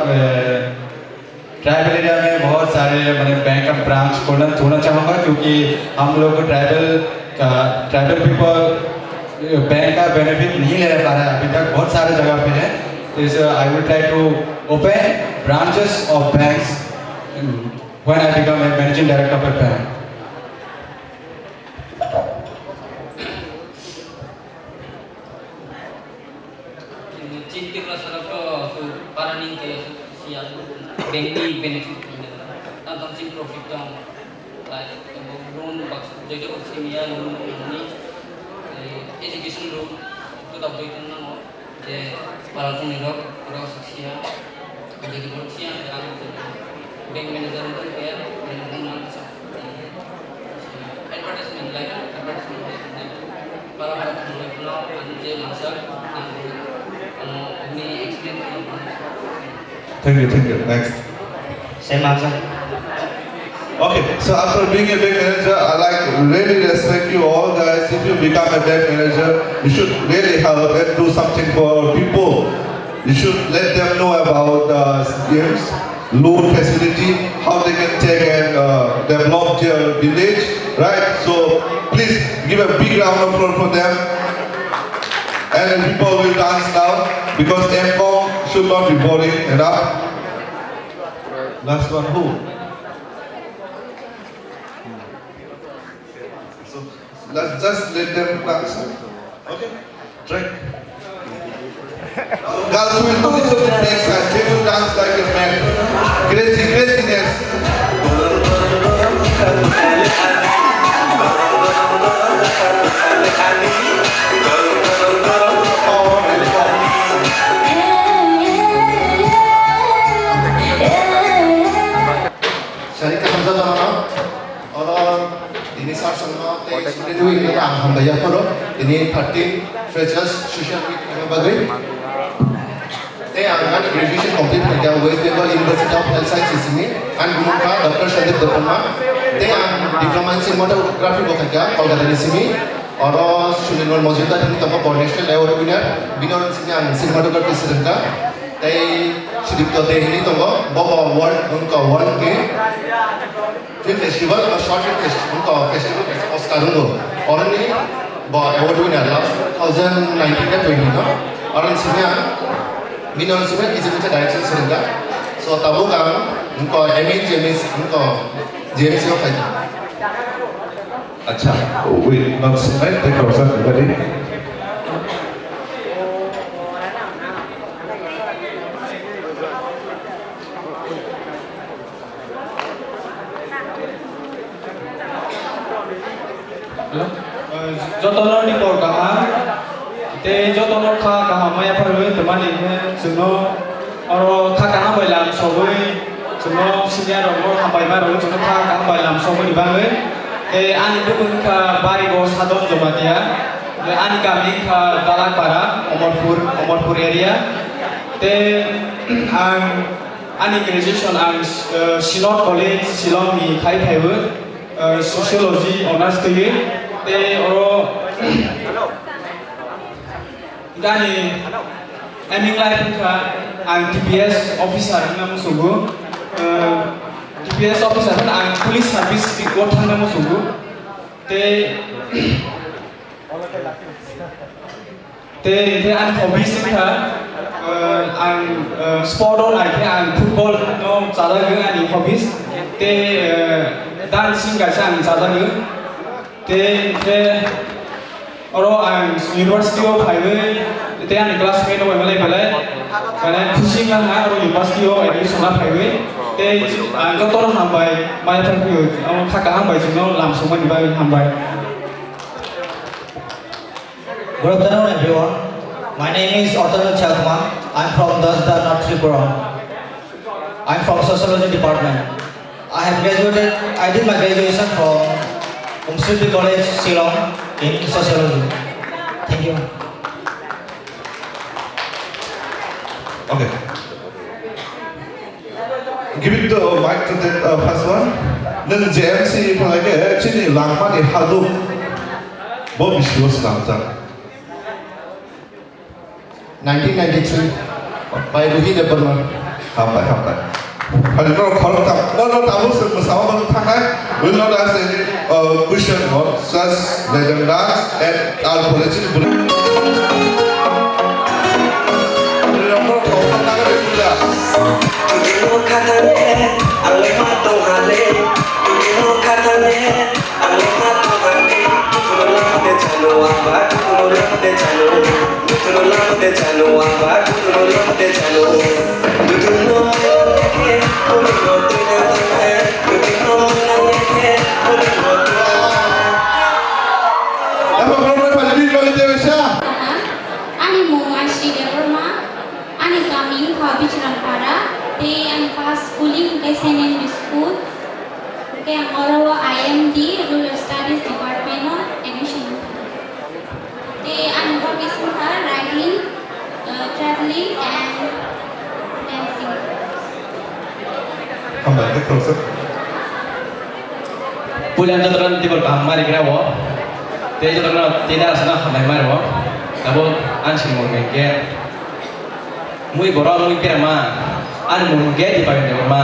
tribal area में बहुत सारे मैंने बैंक का ब्रांच खोलना खोलना चाहूँगा क्योंकि हम लोग ट्राइबल का ट्राइबल पीपल बैंक का बेनिफिट नहीं ले पा रहा है अभी तक बहुत सारे जगह पे है तो इस I will try to open branches of banks when I become a managing director of a bank. Chini Tiprasa rok to aswk para ni twi aswk siya bank ni benefit tong tang tang chini profit tong lai tong loan baksa joto simiya loan ni education loan to tang doi tong nango je para tong ni rok rok siya. Jadi borok siya ang bank manager wngkha khe, advertisement like advertisement para para thangwi phano ang je masa ang ni experience. Thank you, thank you. Next. Saya maksa. Okay, so after being a bank manager, I like really respect you all guys. If you become a bank manager, you should really help and do something for our people. You should let them know about the schemes, loan facility, how they can take and uh, develop their village, right? So please give a big round of applause for them. And people will dance now because M Com should not be boring enough. Last one, who? So, let's just let them dance. Okay? Track. Girls will do this on the next side. They will dance like a man. Crazy, craziness. Sari kaham jatano, oro tini sir songno tei student wing no ang hambai ya phoro, tini thirteen freshers social meet khaina bagwi. Tei ang ani graduation complete khaikha West Bengal University of Health Sciences ni, ani bumung kha Doctor Sandeep Debbarma. Tei ang diploma in cinematography bo khaikha Kolkata ni simi. Oro Sunil Mojumdar hinwi tongo, bo national award winner. Bini oro simi ang cinematography swrwngkha. Tei Sudipto Dey hinwi tongo, bo bo world, wngkha world ni film festival ba short film festival, wngkha festival kaisa Oscar wngo. Oroni bo award winner last two thousand nineteen na twenty no. Oroni simi ang, bini oro simi kisa kisa direction swrwngkha. So tabuk ang wngkha M A G M S, wngkha G M C o khaikha. Acha, ui, non sinai tei khoroksa nukmani. Hello? Eh, jotono ni kor kaham. Tei jotono kha kaham maya pharwi twmani khe chwngno oro kha kaham bai lam sogwi chwngno senior rokno hambai ma rwgwi chwngno kha kaham bai lam sogwi ni bagwi. Tei ani bumung kha Barigo Sadon Jamatia. Tei ani kami kha Dalakpara, Omorpur, Omorpur area. Tei ang ani graduation ang, eh, Synod College, Shillong ni khai phaiwi, eh, Sociology honours twiwi. Tei oro Gani aiming lai wngkha ang T P S officer wngna muchungo. Eh, T P S officer wngkha ang police service o thangna muchungo. Tei, tei, tei ani hobbies wngkha, eh, ang, eh, sport o naikhe ang football no chajago ani hobbies. Tei, eh, dancing kaisa ang chajago. Tei, tei, Oro ang university o phaiwi tei ani classmate rok bai belai belai, mane, khusi wngkha oro university o admission la phaiwi. Tei ang jotono hambai mai phaiwi, omo kha kaham bai chwngno lam songmani bagwi hambai. Good afternoon, everyone. My name is Otanil Chakma. I'm from Dasda, North Tripura. I'm from Sociology Department. I have graduated, I did my graduation from Umsripi College, Shillong in Sociology. Thank you. Okay. Give it the mic to the, uh, first one. Nwng J M C phalai khe chini langmani haduk bo bisio swnamjak. Nineteen ninety-three, by Ruhi Debbarma. Hambai, hambai. Hari no khorok tam, no, no, tabuk se mwsama bang thangnai. Will not ask any, uh, question more. Just let them dance and our political. Ani mung Ashi Debbarma, ani kami wngkha Bichram Para, tei ani first schooling wngkha Saint Andrew School. Hwnkhe ang oro o I M D, Rural Studies Department o admission wngkha. Tei ani hobbies wngkha riding, uh, traveling and dancing. Hambai khe khoroksa. Puila jotono tibor kaham mari gra o. Tei jotono tei dara sana hambai mari o. Abo ang sini mo khe. Mui borok mui berama, ani mung hwnkhe Dipayono Debbarma.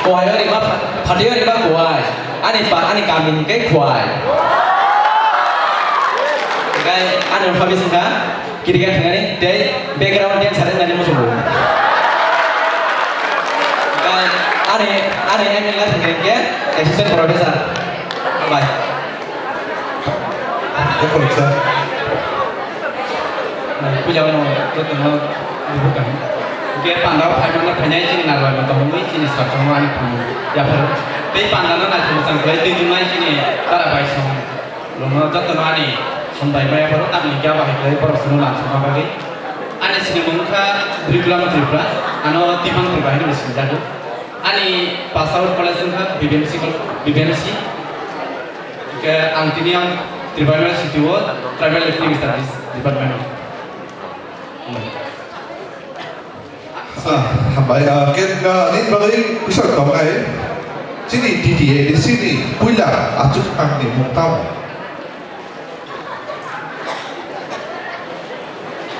Kuaio rima pha-, phatio rima kuai, ani pa, ani kami hwnkhe Khwai. Hwnkhe ani hobbies wngkha cricket thwngani tei background dancer wngani muchungo. Ani, ani M L A thangkhe assistant professor. Bai. Khoroksa. Puja no, jotono, bubukan. Ke panda o phaimani phainai chini narwai no tongwi chini sarchangno ani phang yaphar. Tei panda no naithok chang khlai twi dungnai chini dara bai song. Rungno jotono ani hambai maya pharo tamni kya bahai khlai borok chwngno lam songma bagwi. Ani sinimung wngkha Tripura Tripura, ano Tibang Tripura hinwi sinijagwi. Ani pass out college wngkha B B M C kol-, B B M C. Hingke ang tini ang Tribal University o Tribal Ethnic Studies Department o. Ah, hambai, ah, ke, ah, nini bagwi kisa tongnai. Chini T T A D C ni puila achukphang ni mung tamo?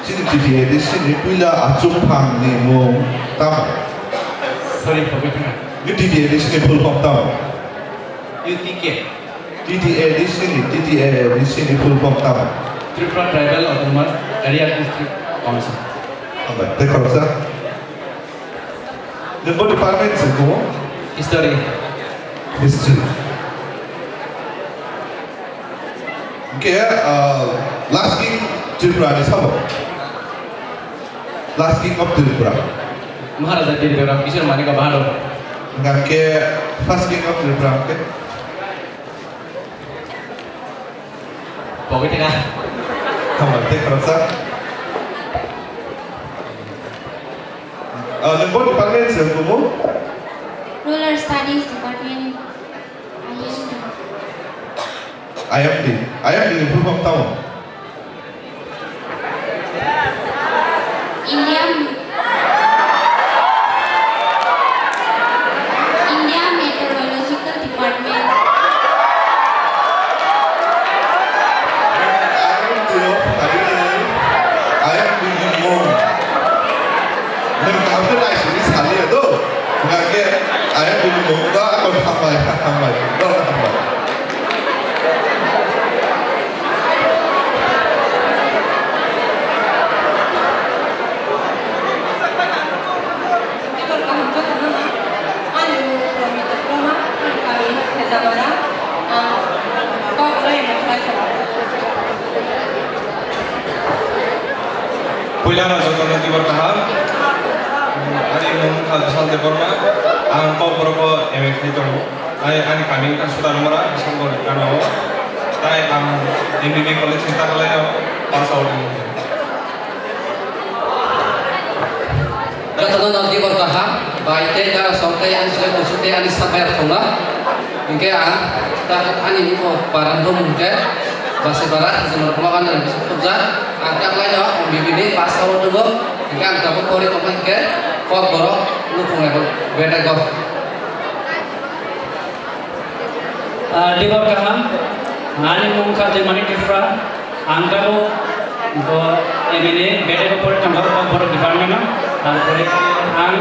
Chini T T A D C ni puila achukphang ni mung tamo? Sorry, forget me. Ni T T A D C ni full form tamo? U T K. T T A D C ni, T T A D C ni full form tamo? Tripura Tribal Autonomous Area District Council. Hambai, tei khoroksa. Nwng bo department se kumo? History. History. Hingke, ah, last king Tripura ni sabo? Last king of Tripura. Maharaja Birbiram Kishore Manikya Bahadur. Hingke first king of Tripura hingke? Pogwi thangkha. Hambai tei khoroksa. Ah, nwng bo department se kumo? Rural Studies Department. I M D. I M D ni full form tamo? India, India Meteorological Department. I M D o phari, I M D ni mung. Nwng kaham khe naisingwi saliya do. Hingkhe I M D ni mung da, ako hambai, hambai, do hambai. Puila no jotono tibor kaham. Ani mung wngkha Bishal Debbarma. Ang Kokborok o M A khai tongo. Ai, ani kami wngkha Sudarmura, Bisanbor gana o. Tai ang M B B college ni takalai o pass out wngkha. Jotono no tibor kaham, bai tei dara sok tei ani silai kusuk tei ani sap bayar khongno. Hinkhe ang ta ani niko paran dong hinkhe basi bara, jemon khoma gana bising khobjak. Ang takalai no M B B ni pass out tongo. Hinkhe ang tabuk pori tongma hinkhe Kokborok nukhung level bedek go. Ah, tibor kaham, ani mung kha Joymanik Tripura, ang tabuk bo M A ni bedek o pori tongo, Kokborok department o, tarpore ang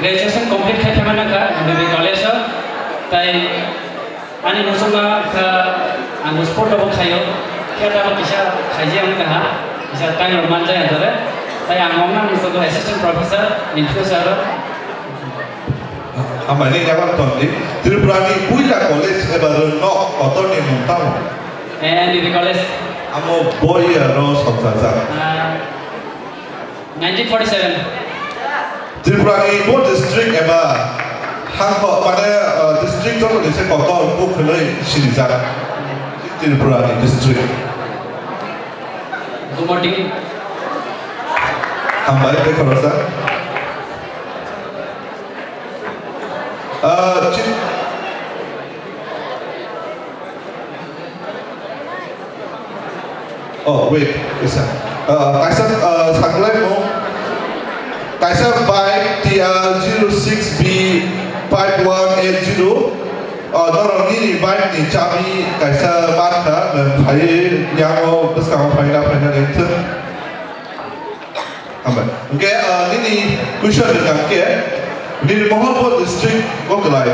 graduation complete khai phaimani kha M B B college o, tai ani muchungma kha ang sport o bo khaio, khe tabuk kisa khaiji ang kaha, kisa time rok manjak ang tore, tai ang ongna muchungo assistant professor in future o. Hambai ni yabar tongdi. Tripura ni puila college eba rwngnok kotor ni mung tamo? Eh, M B B college. Amo boi aro songjajak. Ah, nineteen forty-seven. Tripura ni bo district eba hangkho mane, ah, district joto ni se kotor bo khwlai sinijak. Tripura ni district. Good morning. Hambai tei khoroksa. Ah, chi-, oh, wait, kaisa. Ah, kaisa, ah, saklaimung. Kaisa bike T R zero six B five one eight zero. Ah, norok nini bike ni chabi kaisa mankha, nwng phaiwi yango bwskango phaina phaina ringthwng. Hambai. Hwnkhe, ah, nini question ni kang khe, Nirmohol bo district bo kwlai?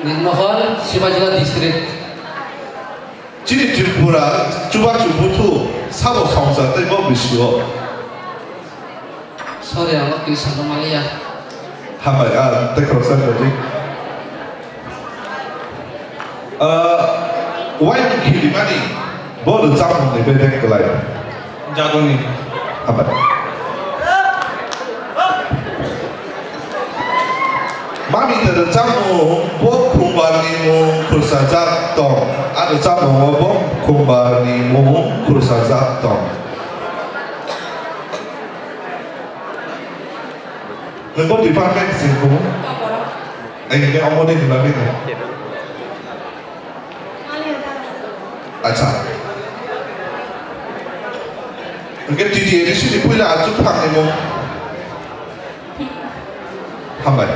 Nirmohol, Sibajila district. Chini Tripura chubachu buthu sabo songsa tei bo bisio. Sorry, ang o twi salo maliya. Hambai, ah, tei khoroksa kajik. Ah, wai khirimani bo rwchapmungni bedek kwlai. Jadoni. Hambai. Mami tei rwchapmung bo khumbarni mung khursa jak tong. A rwchapmungo bo khumbarni mung khursa jak tong. Nwng bo department sing kumu? Ang khe omo ni dima bini. Acha. Hwnkhe T T A D C ni puila achuk thang ni mung. Hambai.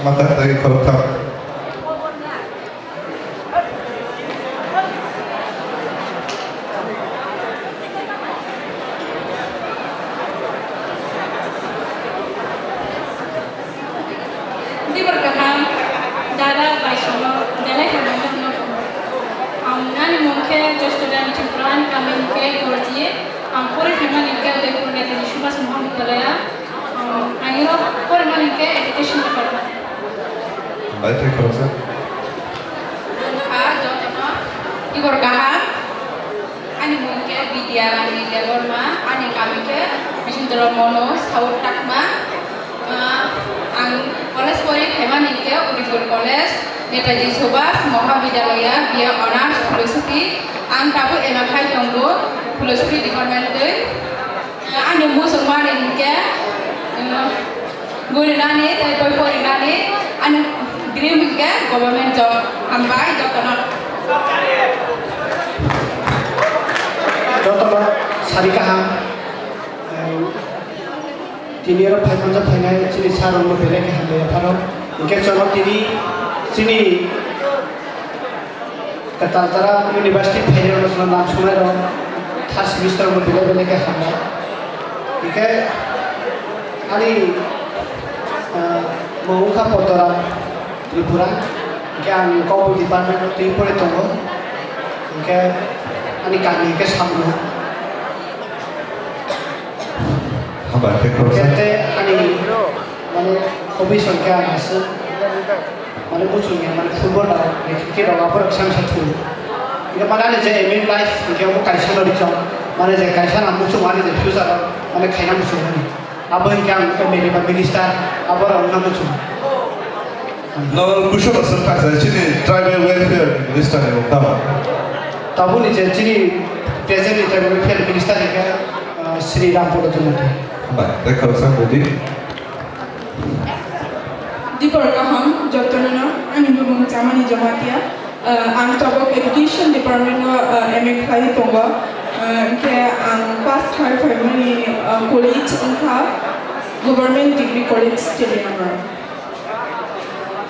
Mata tei khorok thang. Dibor kaham, dada bai sono, belai hambai no. Ang nani mung khe Joshtodan Tripura, ani kami khe Gorji, ang pore khaimani khe Udaipur Netari Subhas Mahavidyalaya. Ang iro pore mani khe education department. Bai tei khoroksa. Ang kha jotono tibor kaham. Ani mung khe Bidya Rani Debbarma, ani kami khe Bisindra Mono, South Takma. Ah, ang college pori khaimani khe Udaipur College, Netaji Subhas Mahavidyalaya, B A Honours Philosophy. Ang tabuk M A khai tongo, Philosophy Department twi. Ani muchungmani hinkhe, um, gurinani tei boi porinani ani dream hinkhe government job. Hambai jotono. Jotono sari kaham. Tini oro phai manjak phainai chini sir rokno belai khe hambai yapharo. Hinkhe chwngno tini chini Kwtal jora university phainai rok chwngno nam swngnai rok third semester bo belai belai khe hamnai. Hinkhe ani, ah, mung wngkha Poddoram Tripura. Hinkhe ang Kokborok department o twi pore tongo. Hinkhe ani kami hinkhe Samung. Hambai khe khoroksa. Hinkhe ani mane hobbies hinkhe ang aswk. Mane muchung ya, mane football rok, cricket rok, aborok sam sa thu. Ino mane ani je aim in life, hinkhe omo kaisa no rijak. Mane je kaisa na muchung ani je future rok, mane khaina muchung mani. Abo hinkhe ang M L A ba minister, aborok wngna muchung. No, kushal aswk thaksa, chini tribal welfare minister ni mung tamo? Tabukni je chini present ni tribal welfare minister hinkhe, ah, Shri Ram Polo Jamatia. Bai, tei khoroksa budi. Dibor kaham, jotono no, ani bumung Chamani Jamatia. Ah, ang tabuk education department o, ah, M A khlai tongo. Ah, hinkhe ang pass khai phaimani, ah, college wngkha Government Degree College, Teliamura.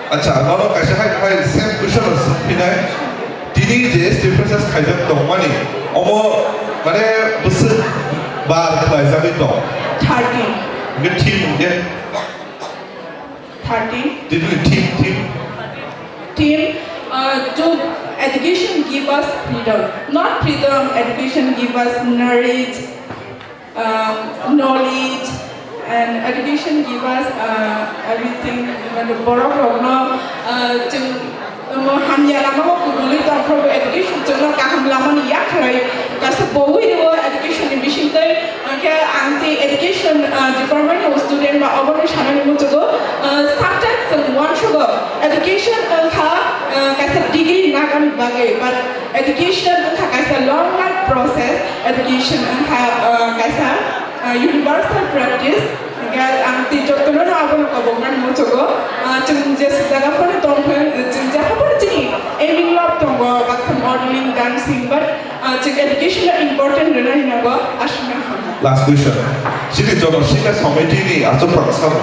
Acha, nono kaisa hai, hai same question o swng phinai. Tini je S T P S S khaijak tongmani, omo mane bwswk bar khlaijagwi tong? Thirteen. Hwnkhe theme hwnkhe? Thirteen. Tini theme, theme. Theme, uh, to education give us freedom. Not freedom, education give us knowledge, um, knowledge and education give us, uh, everything. Mane borok rokno, uh, chwng, um, hamya lama o kubulwi tongkha, education chwngno kaham lama ni yakhwrai kaisa bowui rwo education ni bisingtwi. Hwnkhe ang tei education, uh, department ni student ba obono sanani muchungo, uh, subject chwng uansugo education wngkha, uh, kaisa degree nagani bagwi, but education wngkha kaisa long life process. Education wngkha, uh, kaisa, uh, universal practice. Hwnkhe ang tei jotono no abono koboknani muchungo, uh, chwng je jaga phano tongthwng, chwng je phano chini aiming love tongo, baksa modeling, dancing, but, uh, chwng education no important rwnani nango, aswkno hamya. Last question. Chini Jono Sikha Samiti ni achukphang sabo?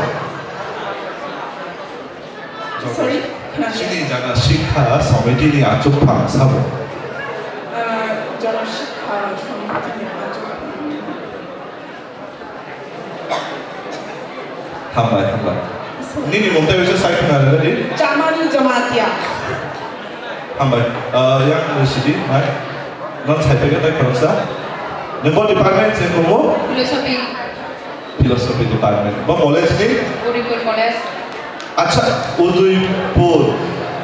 Sorry? Chini Jana Sikha Samiti ni achukphang sabo? Ah, Jana Sikha Samiti ni achukphang. Hambai, hambai. Sorry. Nini mung tei bisa sai khna rwdi. Chamani Jamatia. Hambai. Ah, yang sidi, mai. Non sai pegel tai khoroksa. Nini department se kumu? Philosophy. Philosophy department. Bo college ni? Udaipur College. Acha, Udaipur.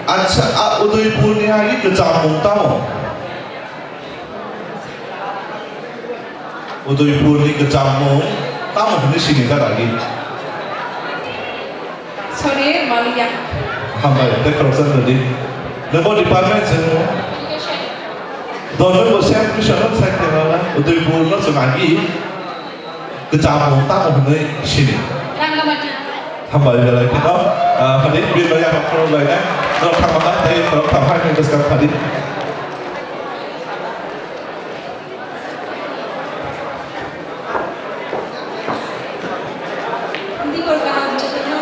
Acha, a Udaipur ni agi kwcham mung tamo? Udaipur ni kwcham mung tamo hwnwi sini ka agi? Sorry, Malia. Hambai, tei khoroksa nodi. Nwng bo department se nwng? Education. Do nwng bo same question no sai khe na, Udaipur no chwng agi. Kwcham mung tamo hwnwi sini. Rangamati. Hambai belai kheno, ah, hadi bini yak khorok lai na. Norok thangma kha, tei norok thangma kha, tei bwskang khadi. Dibor kaham jotono,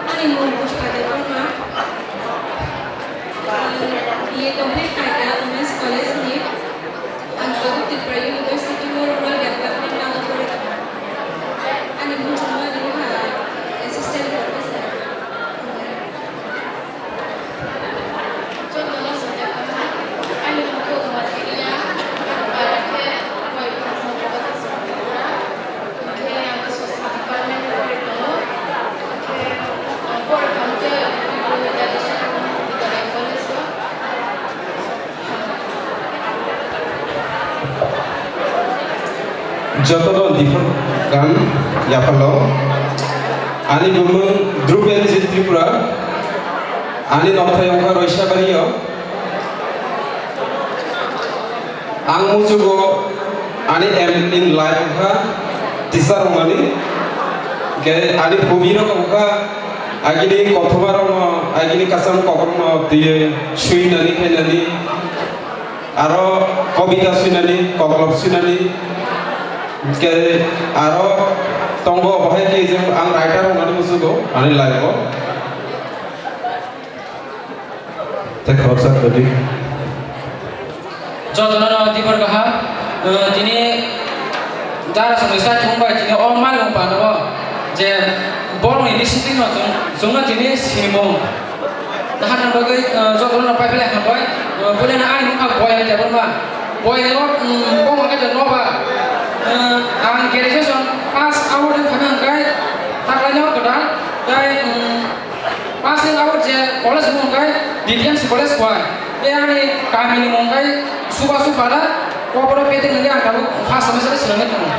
ani mung Pushpa Debbarma. Ah, B A complete khaikha Women's College ni. Ang Tripura University o Rural Development o pori tongo. Ani mung chwngno ringkha Assistant Professor. Jotono diphar gam yaphalo. Ani bumung Dhruv N G Tripura. Ani nokthai wngkha Roisabari o. Ang muchugo ani aim in life wngkha teacher wngnani. Ke ani hobby rok wngkha agini kothoma rokno, agini kasam kokrokno twiwi swinani khainani. Aro kobita swinani, koklop swinani, hwnkhe aro tongo, bahai khe je ang writer wngnani muchugo ani life o. Tei khoroksa kwrwi. Jotono dibor kaham, eh, tini dara songwi sai thung bai tini o malmung pano je borokni discipline no chwng, chwngno tini sinimung. Naharni bagwi, eh, jotono pai pele hambai. Eh, puilano ani wngkha Boyani Debbarma. Boyani o, mm, bongma khe noba. Eh, ang graduation pass out wngkha hwnkhe taklaino kwtal tei, mm, pass out je college mung hwnkhe D T M C college Khowai. Tei ani kamini mung hwnkhe Subasu Pada, Kokborok Pedek hwnkhe ang tabuk first semester swrwngwi tongo.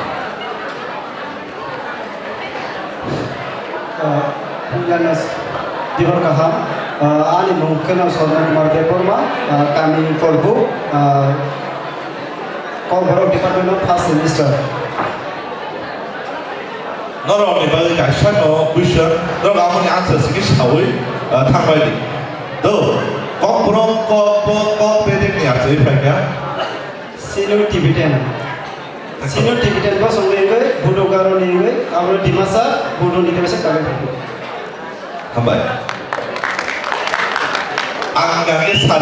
Ah, Puilano dibor kaham. Ah, ani mung kheno Swarna Kumar Debbarma, ah, kami Kolbu, ah, Kokborok department of first semester. Norokni bagwi kaisa no question, norok amoni answer simi sawi, ah, thangbai di. Do, Kokborok, Kok, Kok, Kok, Pedek ni answer phai kha. Sino Tibetan. Sino Tibetan bosong ni wngwi, Bodo Garo ni wngwi, abo Dimasa, Bodo ni kaisa kabai. Hambai. Ang gani sali